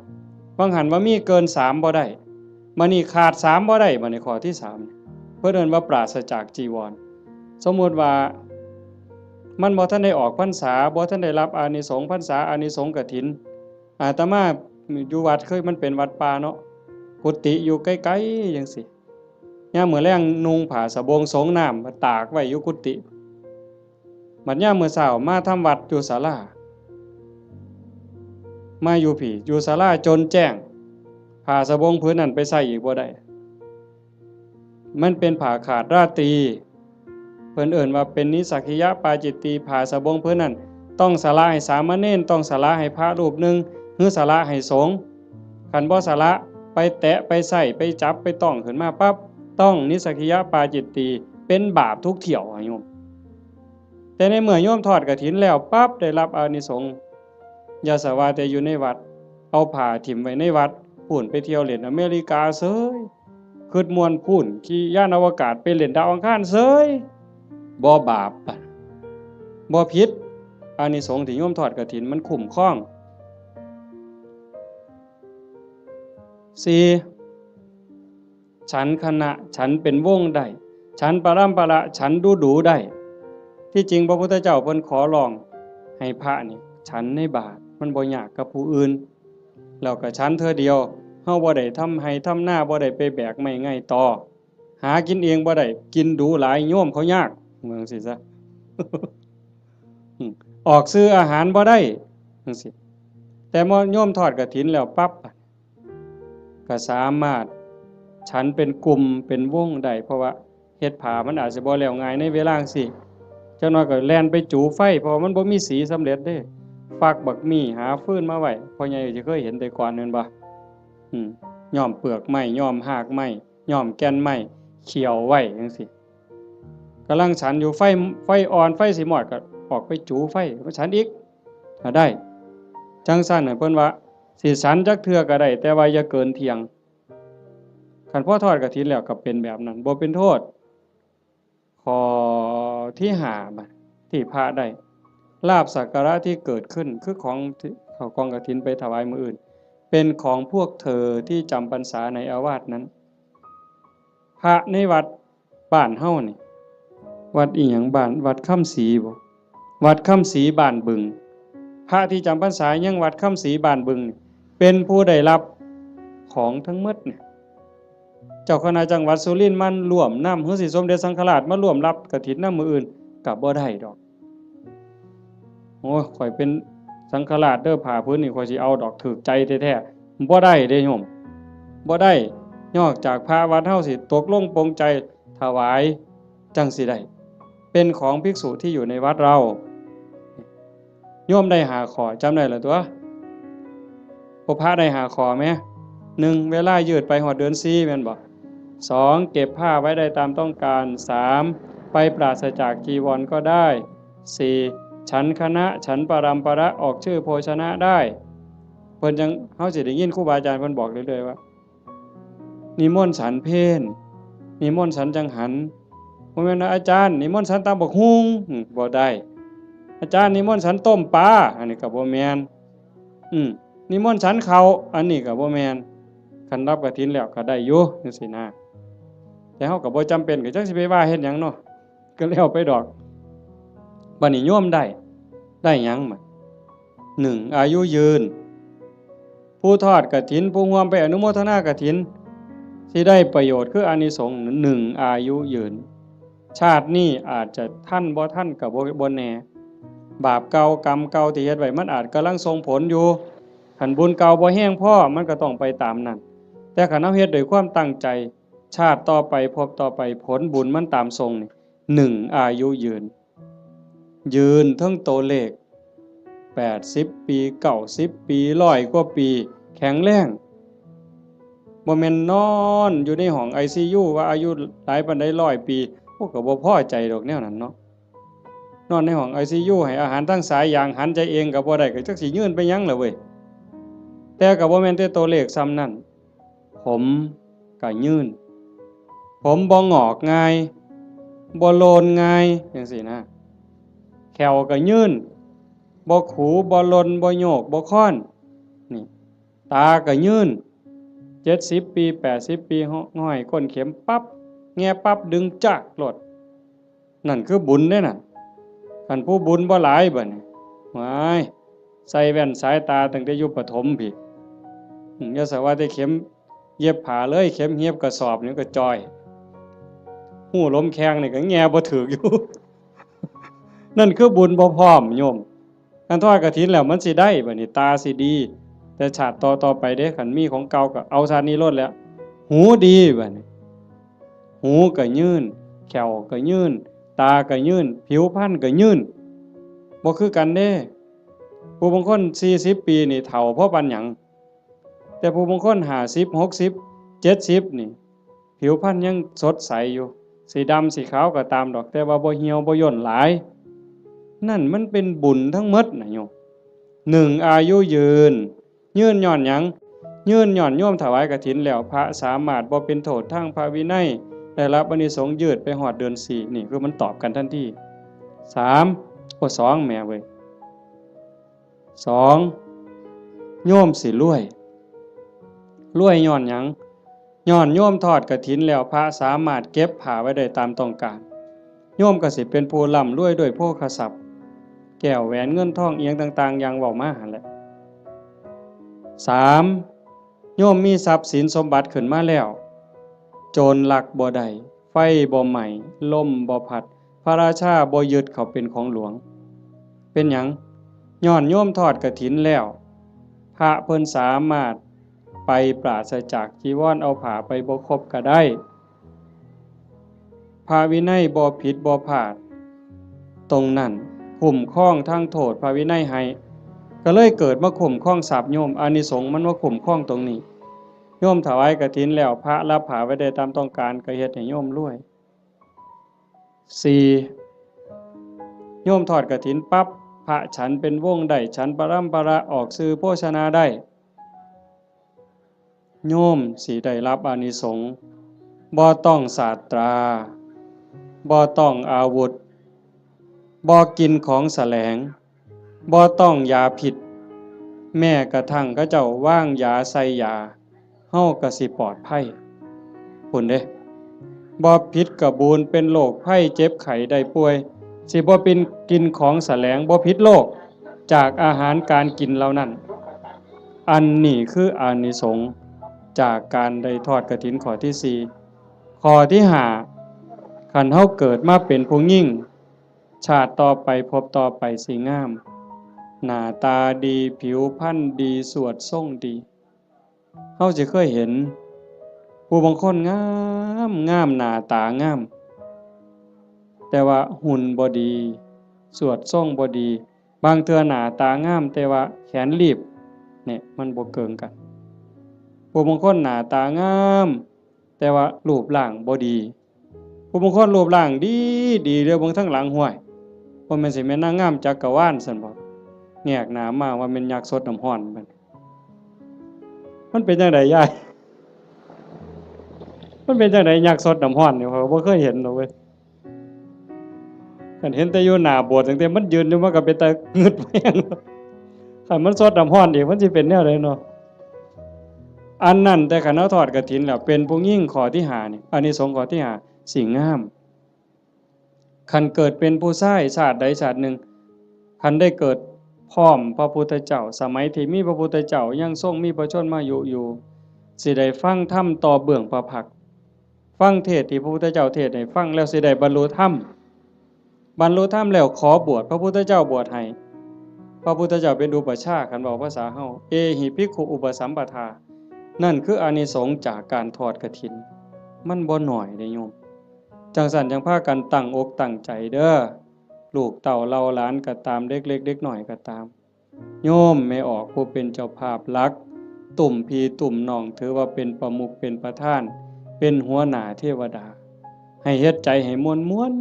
บางหันว่ามีเกินสามบ่ได้ บัดนี้ขาดสามบ่ได้ บัดนี้ข้อที่สาม เพิ่นเอิ้นว่าปราศจากจีวร สมมุติว่า มันบ่ทันได้ออกพรรษา บ่ทันได้รับอานิสงส์พรรษา อานิสงส์กฐิน อาตมาอยู่วัดเคย มันเป็นวัดป่าเนาะ กุฏิอยู่ไกลๆ จังซี้ ยามมื้อแลงนุ่งผ้าสบงสงน้ำมาตากไว้อยู่กุฏิ บัดยามมื้อเช้ามาทำวัดอยู่ศาลา มาอยู่พี้ อยู่ศาลาจนแจ้ง ผ้าสบงผืนนั้นไปใช้อีกบ่ได้ มันเป็นผ้าขาดราตรี เพิ่นเอิ้นว่าเป็นนิสสกิยปาจิตตี ผ้าสบงผืนนั้น ต้องสละให้สามเณร ต้องสละให้พระรูปหนึ่ง หรือสละให้สงฆ์ คันบ่สละ ไปแตะ ไปใช้ ไปจับ ไปต้องขึ้นมาปั๊บ ต้องนิสสกิยปาจิตตี เป็นบาปทุกเที่ยวอะโยม แต่ในเมื่อโยมทอดกฐินแล้วปั๊บ ได้รับอานิสงส์ อย่าสะว่าแต่อยู่ในวัด เอาผ้าถิ่มไว้ในวัด พู้นไปเที่ยวเล่นอเมริกาเสย คิดม่วนพู้น ขี่ยานอวกาศไปเล่นดาวอังคารเสย บ่บาป บ่ผิด อานิสงส์ที่โยมทอดกฐินมันคุ้มครอง สี่ ฉันคณะ ฉันเป็นวงได้ ฉันปรำประ ฉันดูดูได้ ที่จริงพระพุทธเจ้าเพิ่นขอร้องให้พระนี่ฉันในบาตร มันบ่ยากกับผู้อื่น แล้วก็ฉันเทื่อเดียว เฮาบ่ได้ทำไร่ทำนา บ่ได้ไปแบกไม้ไงตอ หากินเองบ่ได้ กินดูหลาย โยมเขายาก ว่าจั่งซี้ซะ ออกซื้ออาหารบ่ได้ จั่งซี้ แต่เมื่อโยมทอดกฐินแล้วปั๊บ ก็สามารถฉันเป็นกลุ่มเป็นวงได้ เพราะว่าเฮ็ดผ้ามันอาจสิบ่แล้วง่ายในเวลาจั่งซี้ จักหน่อยก็แล่นไปจูไฟ เพราะว่ามันบ่มีสีสำเร็จเด้ ฟักบักมี่ หาฟืนมาไว้ พ่อใหญ่สิเคยเห็นแต่ก่อนแม่นบ่ อืม ย้อมเปลือกไม้ ย้อมฮากไม้ ย้อมแก่นไม้ เคี่ยวไว้จั่งซี้ กำลังฉันอยู่ ไฟ ไฟอ่อน ไฟสิมอดก็ออกไปจูไฟ มาฉันอีก ก็ได้ จั่งซั้นน่ะ เพิ่นว่า สิฉันจักเทื่อก็ได้ แต่ว่าอย่าเกินเที่ยง คันพอทอดกฐินแล้วก็เป็นแบบนั้น บ่เป็นโทษ ข้อที่ห้า บัด ที่พระได้ ลาภสักการะที่เกิดขึ้น คือของที่เขากองกฐินไปถวายมื้ออื่น เป็นของพวกเธอที่จำพรรษาในอาวาสนั้น พระในวัดบ้านเฮานี่ วัดอีหยัง บ้าน วัดคำศรีบ่ วัดคำศรีบ้านบึง พระที่จำพรรษายังวัดคำศรีบ้านบึงนี่ เป็นผู้ได้รับของทั้งหมดเนี่ย เจ้าคณะจังหวัดสุรินทร์มาร่วมนำ หรือสิสมเด็จสังฆราชมาร่วมรับกฐินนำมื้ออื่น ก็บ่ได้ดอก โอ้ย ข้อยเป็นสังฆราชเด้อ ผ้าผืนนี่ข้อยสิเอาดอก ถูกใจแท้ๆ บ่ได้เด้โยม บ่ได้ นอกจากพระวัดเฮาสิตกลงปลงใจถวาย จั่งสิได้ เป็นของภิกษุที่อยู่ในวัดเรา โยมได้ห้าข้อ จำได้แล้วตั๊ว พวกพระได้ห้าข้อแหม หนึ่ง เวลายืดไปฮอดเดือนสี่ แม่นบ่ สอง เก็บผ้าไว้ได้ตามต้องการ สาม ไปปราศจากจีวรก็ได้ สี่ ฉันคณะ ฉันปรำประ ออกชื่อโภชนะได้ เพิ่นจั่ง เฮาสิได้ยินครูบาอาจารย์เพิ่นบอกเรื่อยๆว่า นิมนต์ฉันเพล นิมนต์ฉันจังหัน บ่แม่นว่า "อาจารย์ นิมนต์ฉันตำบักหุ่ง" อืม บ่ได้ "อาจารย์ นิมนต์ฉันต้มปลา" อันนี้ก็บ่แม่น อืม "นิมนต์ฉันข้าว" อันนี้ก็บ่แม่น คันรับกฐินแล้วก็ได้อยู่จั่งซี้นะ แต่เฮาก็บ่จำเป็น ก็จักสิไปว่าเฮ็ดหยังเนาะ ก็แล้วไปดอก บัดนี้โยมได้ ได้หยังบัด หนึ่ง อายุยืน ผู้ทอดกฐิน ผู้ร่วมไปอนุโมทนากฐิน สิได้ประโยชน์คืออานิสงส์ หนึ่ง อายุยืน ชาตินี้อาจจะทันบ่ทันก็บ่ บ่แน่ บาปเก่ากรรมเก่าที่เฮ็ดไว้ มันอาจกำลังส่งผลอยู่ คันบุญเก่าบ่แฮงพอ มันก็ต้องไปตามนั้น แต่คันเฮาเฮ็ดด้วยความตั้งใจ ชาติต่อไป ภพต่อไป ผลบุญมันตามส่งนี่ หนึ่ง อายุยืน ยืนเทิงตัวเลข แปดสิบปี เก้าสิบปี ร้อยกว่าปี แข็งแรง บ่แม่นนอนอยู่ในห้อง ไอซียู ว่าอายุหลายปานใด ร้อยปี โอ้ ก็บ่พอใจดอกแนวนั้นเนาะ นอนในห้องไอซียู ให้อาหารทางสายยาง หันใจเองก็บ่ได้ ก็จักสิยื่นไปหยังล่ะเว้ย แต่ก็บ่แม่นแต่ตัวเลขส่ำนั้น ผมก็ยื่น ผมบ่งอกง่าย บ่โลนง่ายจังซี้นะ แข้วก็ยื่น บ่ขู บ่หล่น บ่โยก บ่ค้อน นี่ ตาก็ยื่น เจ็ดสิบปี แปดสิบปี ห้อยก้นเข็มปั๊บ แงะปั๊บ ดึงจากโลด นั่นคือบุญเด้นั่น คันผู้บุญบ่หลายบัดนี้ ว้าย ใส่แว่นสายตาตั้งแต่อยู่ประถมพี้ อืม อย่าสะว่าแต่เข็มเย็บผ้าเลย เข็มเย็บกระสอบนี่ก็จ่อย ฮู้ลมแข้งนี่ก็แงะบ่ถืกอยู่ นั่นคือบุญบ่พร้อมโยม คันทอดกฐินแล้วมันสิได้บัดนี้ ตาสิดี แต่ชาติต่อๆไปเด้ คันมีของเก่าก็เอาชาตินี้โลดแหล้ว หูดีบัดนี้ หูก็ยื่น แข้วก็ยื่น ตาก็ยื่น ผิวพรรณก็ยื่น บ่คือกันเด้ ผู้บางคนสี่สิบปีนี่เฒ่าพอปานหยัง แต่ผู้บางคนห้าสิบ หกสิบ เจ็ดสิบนี่ ผิวพรรณยังสดใสอยู่ สิดำสิขาวก็ตามดอก แต่ว่าบ่เหี่ยวบ่ย่นหลาย นั่นมันเป็นบุญทั้งหมดนะโยม หนึ่ง อายุยืน ยืนย้อนหยัง ยืนย้อนโยมถวายกฐินแล้ว พระสามารถบ่เป็นโทษทางพระวินัย ได้รับอานิสงส์ยืดไปฮอดเดือนสี่ นี่คือมันตอบกันทันที สาม โอ้ สอง แหมเว้ย สอง โยมสิรวย รวยย้อนหยัง ย้อนโยมทอดกฐินแล้ว พระสามารถเก็บผ้าไว้ได้ตามต้องการ โยมก็สิเป็นผู้ร่ำรวยด้วยโภคทรัพย์ แก้วแหวนเงินทองอิหยังต่างๆ อย่างเว้ามาหั่นแหละ สาม โยมมีทรัพย์สินสมบัติขึ้นมาแล้ว โจรลักบ่ได้ ไฟบ่ไหม้ ลมบ่พัด พระราชาบ่ยึดเขาเป็นของหลวง เป็นหยัง ย้อนโยมทอดกฐินแล้ว พระเพิ่นสามารถไปปราศจากจีวร เอาผ้าไปบ่ครบก็ได้ พระวินัยบ่ผิดบ่พลาด ตรงนั้นคุ้มครองทั้งโทษพระวินัยให้ ก็เลยเกิดมาคุ้มครองทรัพย์โยม อานิสงส์มันมาคุ้มครองตรงนี้ โยมถวายกฐินแล้ว พระรับผ้าไว้ได้ตามต้องการ ก็เฮ็ดให้โยมรวย สี่ โยมทอดกฐินปั๊บ พระฉันเป็นวงได้ ฉันปรำปรา ออกสื่อโภชนาได้ โยมสิได้รับอานิสงส์ บ่ต้องสาตรา บ่ต้องอาวุธ บ่กินของแสลง บ่ต้องยาพิษ แม้กระทั่งเขาเจ้าวางยาใส่ยา เฮาก็สิปลอดภัย พุ้นเด้ บ่ผิดกะบูน เป็นโรคภัยเจ็บไข้ได้ป่วย สิบ่เป็นกินของแสลง บ่ผิดโรคจากอาหารการกินเหล่านั้น อันนี้คืออานิสงส์จากการได้ทอดกฐินข้อที่สี่ ข้อที่ห้า คันเฮาเกิดมาเป็นผู้หญิง ชาติต่อไปภพต่อไปสิงาม หน้าตาดี ผิวพรรณดี สวดทรงดี เฮาสิเคยเห็น ผู้บางคนงามงาม หน้าตางาม แต่ว่าหุ่นบ่ดี สวดทรงบ่ดี บางเทื่อหน้าตางาม แต่ว่าแขนลีบ เนี่ย มันบ่เกิงกัน ผู้บางคนหน้าตางาม แต่ว่ารูปร่างบ่ดี ผู้บางคนรูปร่างดีดี เดียวเบิ่งทางหลัง ห้วย บ่แม่นสิแม่นนางงามจักรวาลซั่นบ่ แงกหน้ามาว่าแม่นยักษ์สดน้ำร้อนมัน มันเป็นจังไดยาย มันเป็นจังไดยักษ์สดน้ำร้อนนี่ ข้อยก็บ่เคยเห็นดอกเว้ย คันเห็นแต่อยู่หน้าโบสถ์ ตั้งแต่มันยืนอยู่ มันก็เป็นตางึดแฮง คันมันสดน้ำร้อนอีก มันสิเป็นแนวใดเนาะ อันนั้น แต่คันเฮาทอดกฐินแล้ว เป็นผู้หญิงข้อที่ห้านี่ อานิสงส์ข้อที่ห้า สิงาม คันเกิดเป็นผู้ชายชาติใดชาติหนึ่ง คันได้เกิดพร้อมพระพุทธเจ้า สมัยที่มีพระพุทธเจ้ายังทรงมีพระชนมายุอยู่ สิได้ฟังธรรมต่อเบื้องพระพักตร์ ฟังเทศน์ที่พระพุทธเจ้าเทศน์ให้ฟังแล้วสิได้บรรลุธรรม บรรลุธรรมแล้วขอบวช พระพุทธเจ้าบวชให้ พระพุทธเจ้าเป็นอุปัชฌาย์ คันเว้าภาษาเฮา เอหิภิกขุอุปสัมปทา นั่นคืออานิสงส์จากการทอดกฐิน มันบ่น้อยเด้โยม จั่งซั้นจั่งพากันตั้งอกตั้งใจเด้อ ลูกเต้าเหล่าหลานก็ตาม เด็กเล็กเด็กน้อยก็ตาม โยมแม่ออกผู้เป็นเจ้าภาพหลัก ตุ้มพี่ตุ้มน้อง ถือว่าเป็นประมุขเป็นประธาน เป็นหัวหน้าเทวดา ให้เฮ็ดใจให้ม่วนม่วน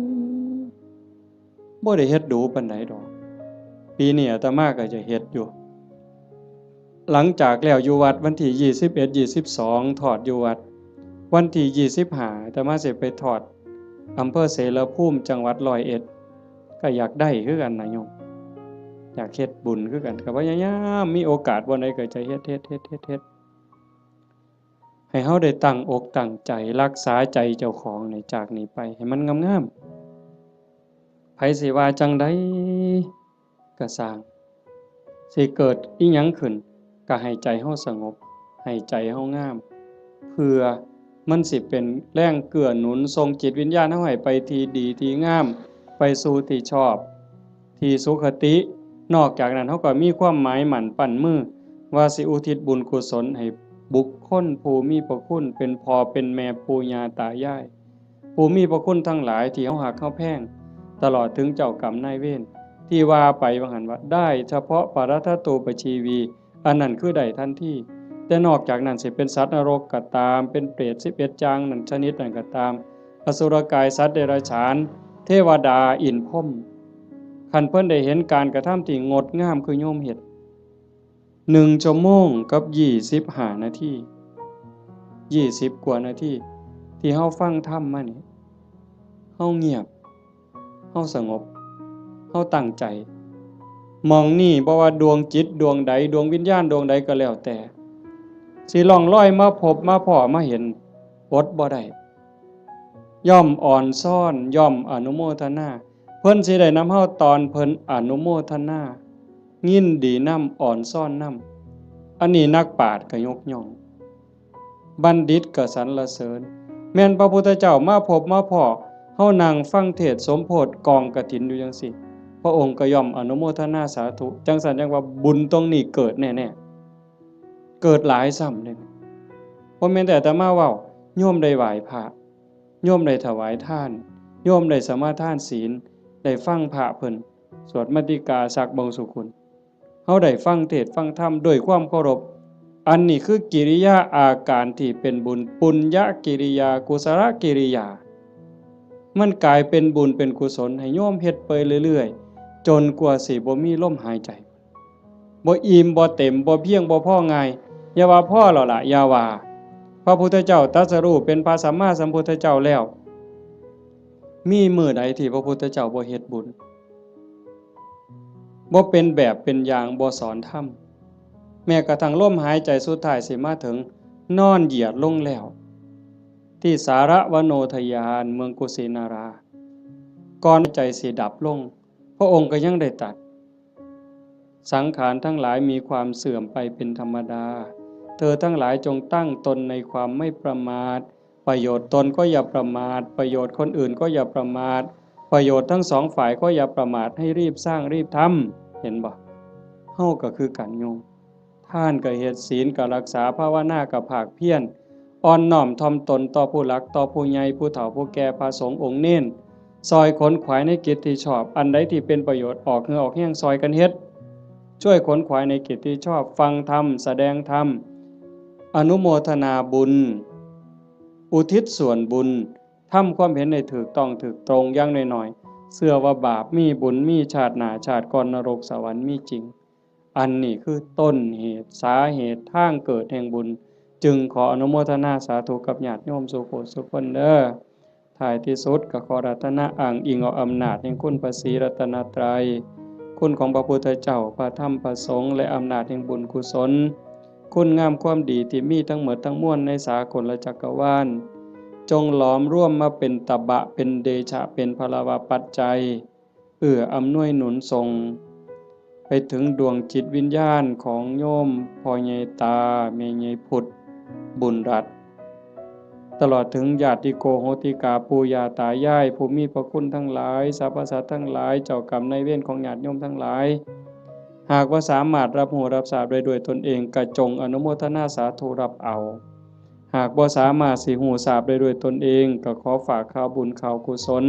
บ่ได้เฮ็ดดูปานใดดอก ปีนี้อาตมาก็จะเฮ็ดอยู่ หลังจากแล้วอยู่วัดวันที่ยี่สิบเอ็ด ยี่สิบสอง ทอดอยู่วัด วันที่ยี่สิบห้า อาตมาสิไปทอดอำเภอเสรภูมิ จังหวัดร้อยเอ็ด ก็อยากได้คือกันนะโยม อยากเฮ็ดบุญคือกัน ก็พยายามมีโอกาสบ่ใดก็จะเฮ็ด เฮ็ด เฮ็ด เฮ็ด เฮ็ด ให้เฮาได้ตั้งอกตั้งใจรักษาใจเจ้าของนี่ จากนี้ไปให้มันงามๆ ไผสิว่าจั่งใดก็ซ่าง สิเกิดอิหยังขึ้น ก็ให้ใจเฮาสงบ ให้ใจเฮางาม เพื่อมันสิเป็นแรงเกื้อหนุนส่งจิตวิญญาณเฮาให้ไปที่ดีที่งาม ไปสู่ที่ชอบ ที่สุคติ นอกจากนั้นเฮาก็มีความหมายมั่นปั้นมือ ว่าสิอุทิศบุญกุศลให้บุคคลผู้มีพระคุณ เป็นพ่อเป็นแม่ปู่ย่าตายาย ผู้มีพระคุณทั้งหลายที่เฮาฮักเฮาแพง ตลอดถึงเจ้ากรรมนายเวร ที่ว่าไปว่าหั่นว่า ได้เฉพาะปรัตถตูปชีวี อันนั้นคือได้ทันที แต่นอกจากนั้นสิเป็นสัตว์นรกก็ตาม เป็นเปรตสิบเอ็ดอย่างนั้นชนิดนั้นก็ตาม อสุรกาย สัตว์เดรัจฉาน เทวดา อินทร์พรหม คันเพิ่นได้เห็นการกระทำที่งดงามคือโยมเฮ็ด หนึ่งชั่วโมงกับยี่สิบห้านาที ยี่สิบกว่านาที ที่เฮาฟังธรรมมานี่ เฮาเงียบ เฮาสงบ เฮาตั้งใจ หม่องนี่บ่ว่าดวงจิตดวงใด ดวงวิญญาณดวงใดก็แล้วแต่ สิล่องลอยมาพบมาพ้อมาเห็น อดบ่ได้ ย่อมอ่อนซ้อน ย่อมอนุโมทนา เพิ่นสิได้นำเฮาตอนเพิ่นอนุโมทนา ยินดีนำ อ่อนซ้อนนำ อันนี้นักปราชญ์ก็ยกย่อง บัณฑิตก็สรรเสริญ แม่นพระพุทธเจ้ามาพบมาพ้อ เฮานั่งฟังเทศน์สมโภชน์กองกฐินอยู่จั่งซี้ พระองค์ก็ย่อมอนุโมทนาสาธุ จั่งซั้นจั่งว่าบุญตรงนี้เกิดแน่ๆ เกิดหลายซ้ำเด้ บ่แม่นแต่อาตมาเว้า โยมได้ไหว้พระ โยมได้ถวายทาน โยมได้สมาทานศีล ได้ฟังพระเพิ่นสวดมัตติกาสักบงสุกุล เฮาได้ฟังเทศน์ฟังธรรมด้วยความเคารพ อันนี้คือกิริยาอาการที่เป็นบุญ ปุญญกิริยา กุศลกิริยา มันกลายเป็นบุญเป็นกุศลให้โยมเฮ็ดไปเรื่อยๆ จนกว่าสิบ่มีลมหายใจ บ่อิ่มบ่เต็ม บ่เพียงบ่พอง่าย อย่าว่าพอแล้วล่ะ อย่าว่า พระพุทธเจ้าตรัสรู้เป็นพระสัมมาสัมพุทธเจ้าแล้ว มีมื้อใดที่พระพุทธเจ้าบ่เฮ็ดบุญ บ่เป็นแบบเป็นอย่าง บ่สอนธรรม แม้กระทั่งลมหายใจสุดท้ายสิมาถึง นอนเหยียดลงแล้ว ที่สารวโนทยาน เมืองกุสินารา ก่อนใจสิดับลง พระองค์ก็ยังได้ตรัส สังขารทั้งหลายมีความเสื่อมไปเป็นธรรมดา เธอทั้งหลายจงตั้งตนในความไม่ประมาท ประโยชน์ตนก็อย่าประมาท ประโยชน์คนอื่นก็อย่าประมาท ประโยชน์ทั้งสองฝ่ายก็อย่าประมาท ให้รีบสร้างรีบทำ เห็นบ่ เฮาก็คือกันโยม ทานก็เฮ็ด ศีลก็รักษา ภาวนาก็ภาคเพียร อ่อนน้อมถ่อมตนต่อผู้หลัก ต่อผู้ใหญ่ ผู้เฒ่าผู้แก่ พระสงฆ์องค์เณร ซอยขนขวายในกิจที่ชอบ อันใดที่เป็นประโยชน์ ออกเหงื่อออกแฮงซอยกันเฮ็ด ช่วยขนขวายในกิจที่ชอบ ฟังธรรม แสดงธรรม อนุโมทนาบุญ อุทิศส่วนบุญ ทำความเห็นให้ถูกต้องถูกตรง อย่างน้อยๆ เชื่อว่าบาปมี บุญมี ชาติหน้าชาติก่อน นรกสวรรค์มีจริง อันนี้คือต้นเหตุ สาเหตุ ทางเกิดแห่งบุญ จึงขออนุโมทนาสาธุกับญาติโยมสู่ผู้สู่คนเด้อ ท้ายที่สุดก็ขออาราธนาอ้างอิงเอาอำนาจแห่งคุณพระศรีรัตนตรัย คุณของพระพุทธเจ้า พระธรรม พระสงฆ์ และอำนาจแห่งบุญกุศล คุณงามความดีที่มีทั้งหมดทั้งมวลในสากลจักรวาล จงหลอมรวมมาเป็นตบะ เป็นเดชะ เป็นพลวปัจจัย เอื้ออำนวยหนุนส่ง ไปถึงดวงจิตวิญญาณของโยมพ่อใหญ่ตา แม่ใหญ่พุทธ บุญรัตน์ ตลอดถึงญาติโกโหติกา ปู่ย่าตายาย ผู้มีพระคุณทั้งหลาย สรรพสัตว์ทั้งหลาย เจ้ากรรมนายเวรของญาติโยมทั้งหลาย หากว่าสามารถรับรู้รับทราบได้ด้วยตนเอง ก็จงอนุโมทนาสาธุรับเอา หากบ่สามารถสิฮู้ทราบได้ด้วยตนเอง ก็ขอฝากข่าวบุญข่าวกุศล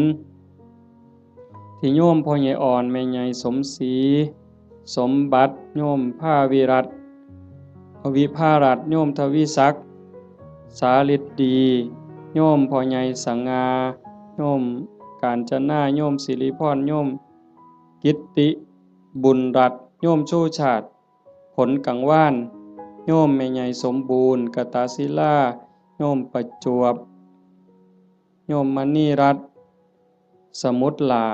ที่โยมพ่อใหญ่อ่อน แม่ใหญ่สมศรี สมบัติ โยมภาวิรัตน์ วิภารัตน์ โยมทวีศักดิ์ สาลิดดี โยมพ่อใหญ่สง่า โยมกาญจนา โยมสิริพร โยม กิตติบุญรัตน์ โยมชูชาติ ผลกังวาน โยมแม่ใหญ่สมบูรณ์ กตศิลา โยมประจวบ โยมมณีรัตน์ สมุทรหลา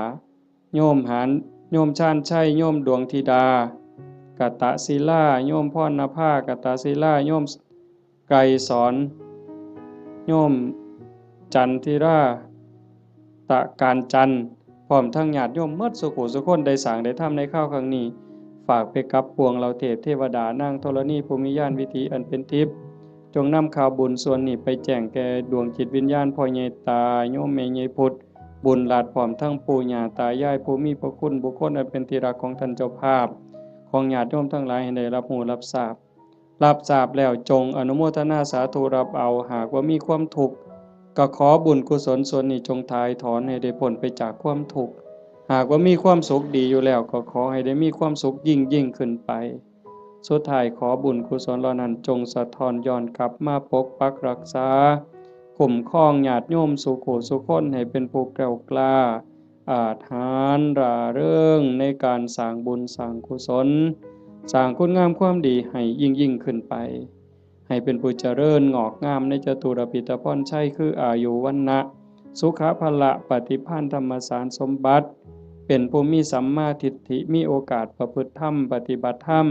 โยมหาน โยมชาญชัย โยมดวงธิดา กตศิลา โยมพรณภา กตศิลา โยมไกรสอน โยมจันทิรา ตะการจันทร์ พร้อมทั้งญาติโยมหมดสุขุสุคนได้สร้างได้ทำในคราวครั้งนี้ ฝากไปกับปวงเหล่าเทพเทวดานางธรณีผู้มีญาณวิถีอันเป็นทิพย์ จงนำข่าวบุญส่วนนี้ไปแจ้งแก่ดวงจิตวิญญาณพ่อใหญ่ตา โยมแม่ใหญ่พุทธ บุญรัตน์ พร้อมทั้งปู่ย่าตายายผู้มีพระคุณบุคคลอันเป็นที่รักของท่านเจ้าภาพ ของญาติโยมทั้งหลายให้ได้รับรู้รับทราบ รับทราบแล้วจงอนุโมทนาสาธุรับเอา หากว่ามีความทุกข์ ก็ขอบุญกุศลส่วนนี้จงถ่ายถอนให้ได้พ้นไปจากความทุกข์ หากว่ามีความสุขดีอยู่แล้ว ก็ขอให้ได้มีความสุขยิ่งยิ่งขึ้นไป สุดท้ายขอบุญกุศลเหล่านั้นจงสะท้อนย้อนกลับมาปกปักรักษา คุ้มครองญาติโยมสุขุสุคนให้เป็นผู้แกล้วกล้า อาจหาญร่าเริงในการสร้างบุญสร้างกุศล สร้างคุณงามความดีให้ยิ่งยิ่งขึ้นไป ให้เป็นผู้เจริญงอกงามในจตุรพิธพรชัย คืออายุวรรณะ สุขะพละปฏิภาณธรรมสารสมบัติ เป็นผู้มีสัมมาทิฏฐิ มีโอกาสประพฤติธรรม ปฏิบัติธรรม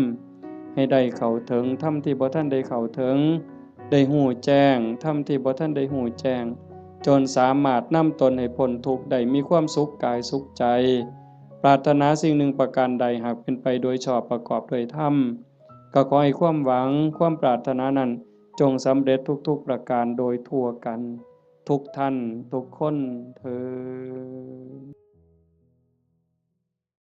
ให้ได้เข้าถึงธรรมที่บ่ทันได้เข้าถึง ได้ฮู้แจ้งธรรมที่บ่ทันได้ฮู้แจ้ง จนสามารถนำตนให้พ้นทุกข์ได้ มีความสุขกายสุขใจ ปรารถนาสิ่งหนึ่งประการใด หากเป็นไปโดยชอบประกอบด้วยธรรม ก็ขอให้ความหวังความปรารถนานั้นจงสำเร็จทุกๆประการโดยทั่วกัน ทุกท่านทุกคนเทอญ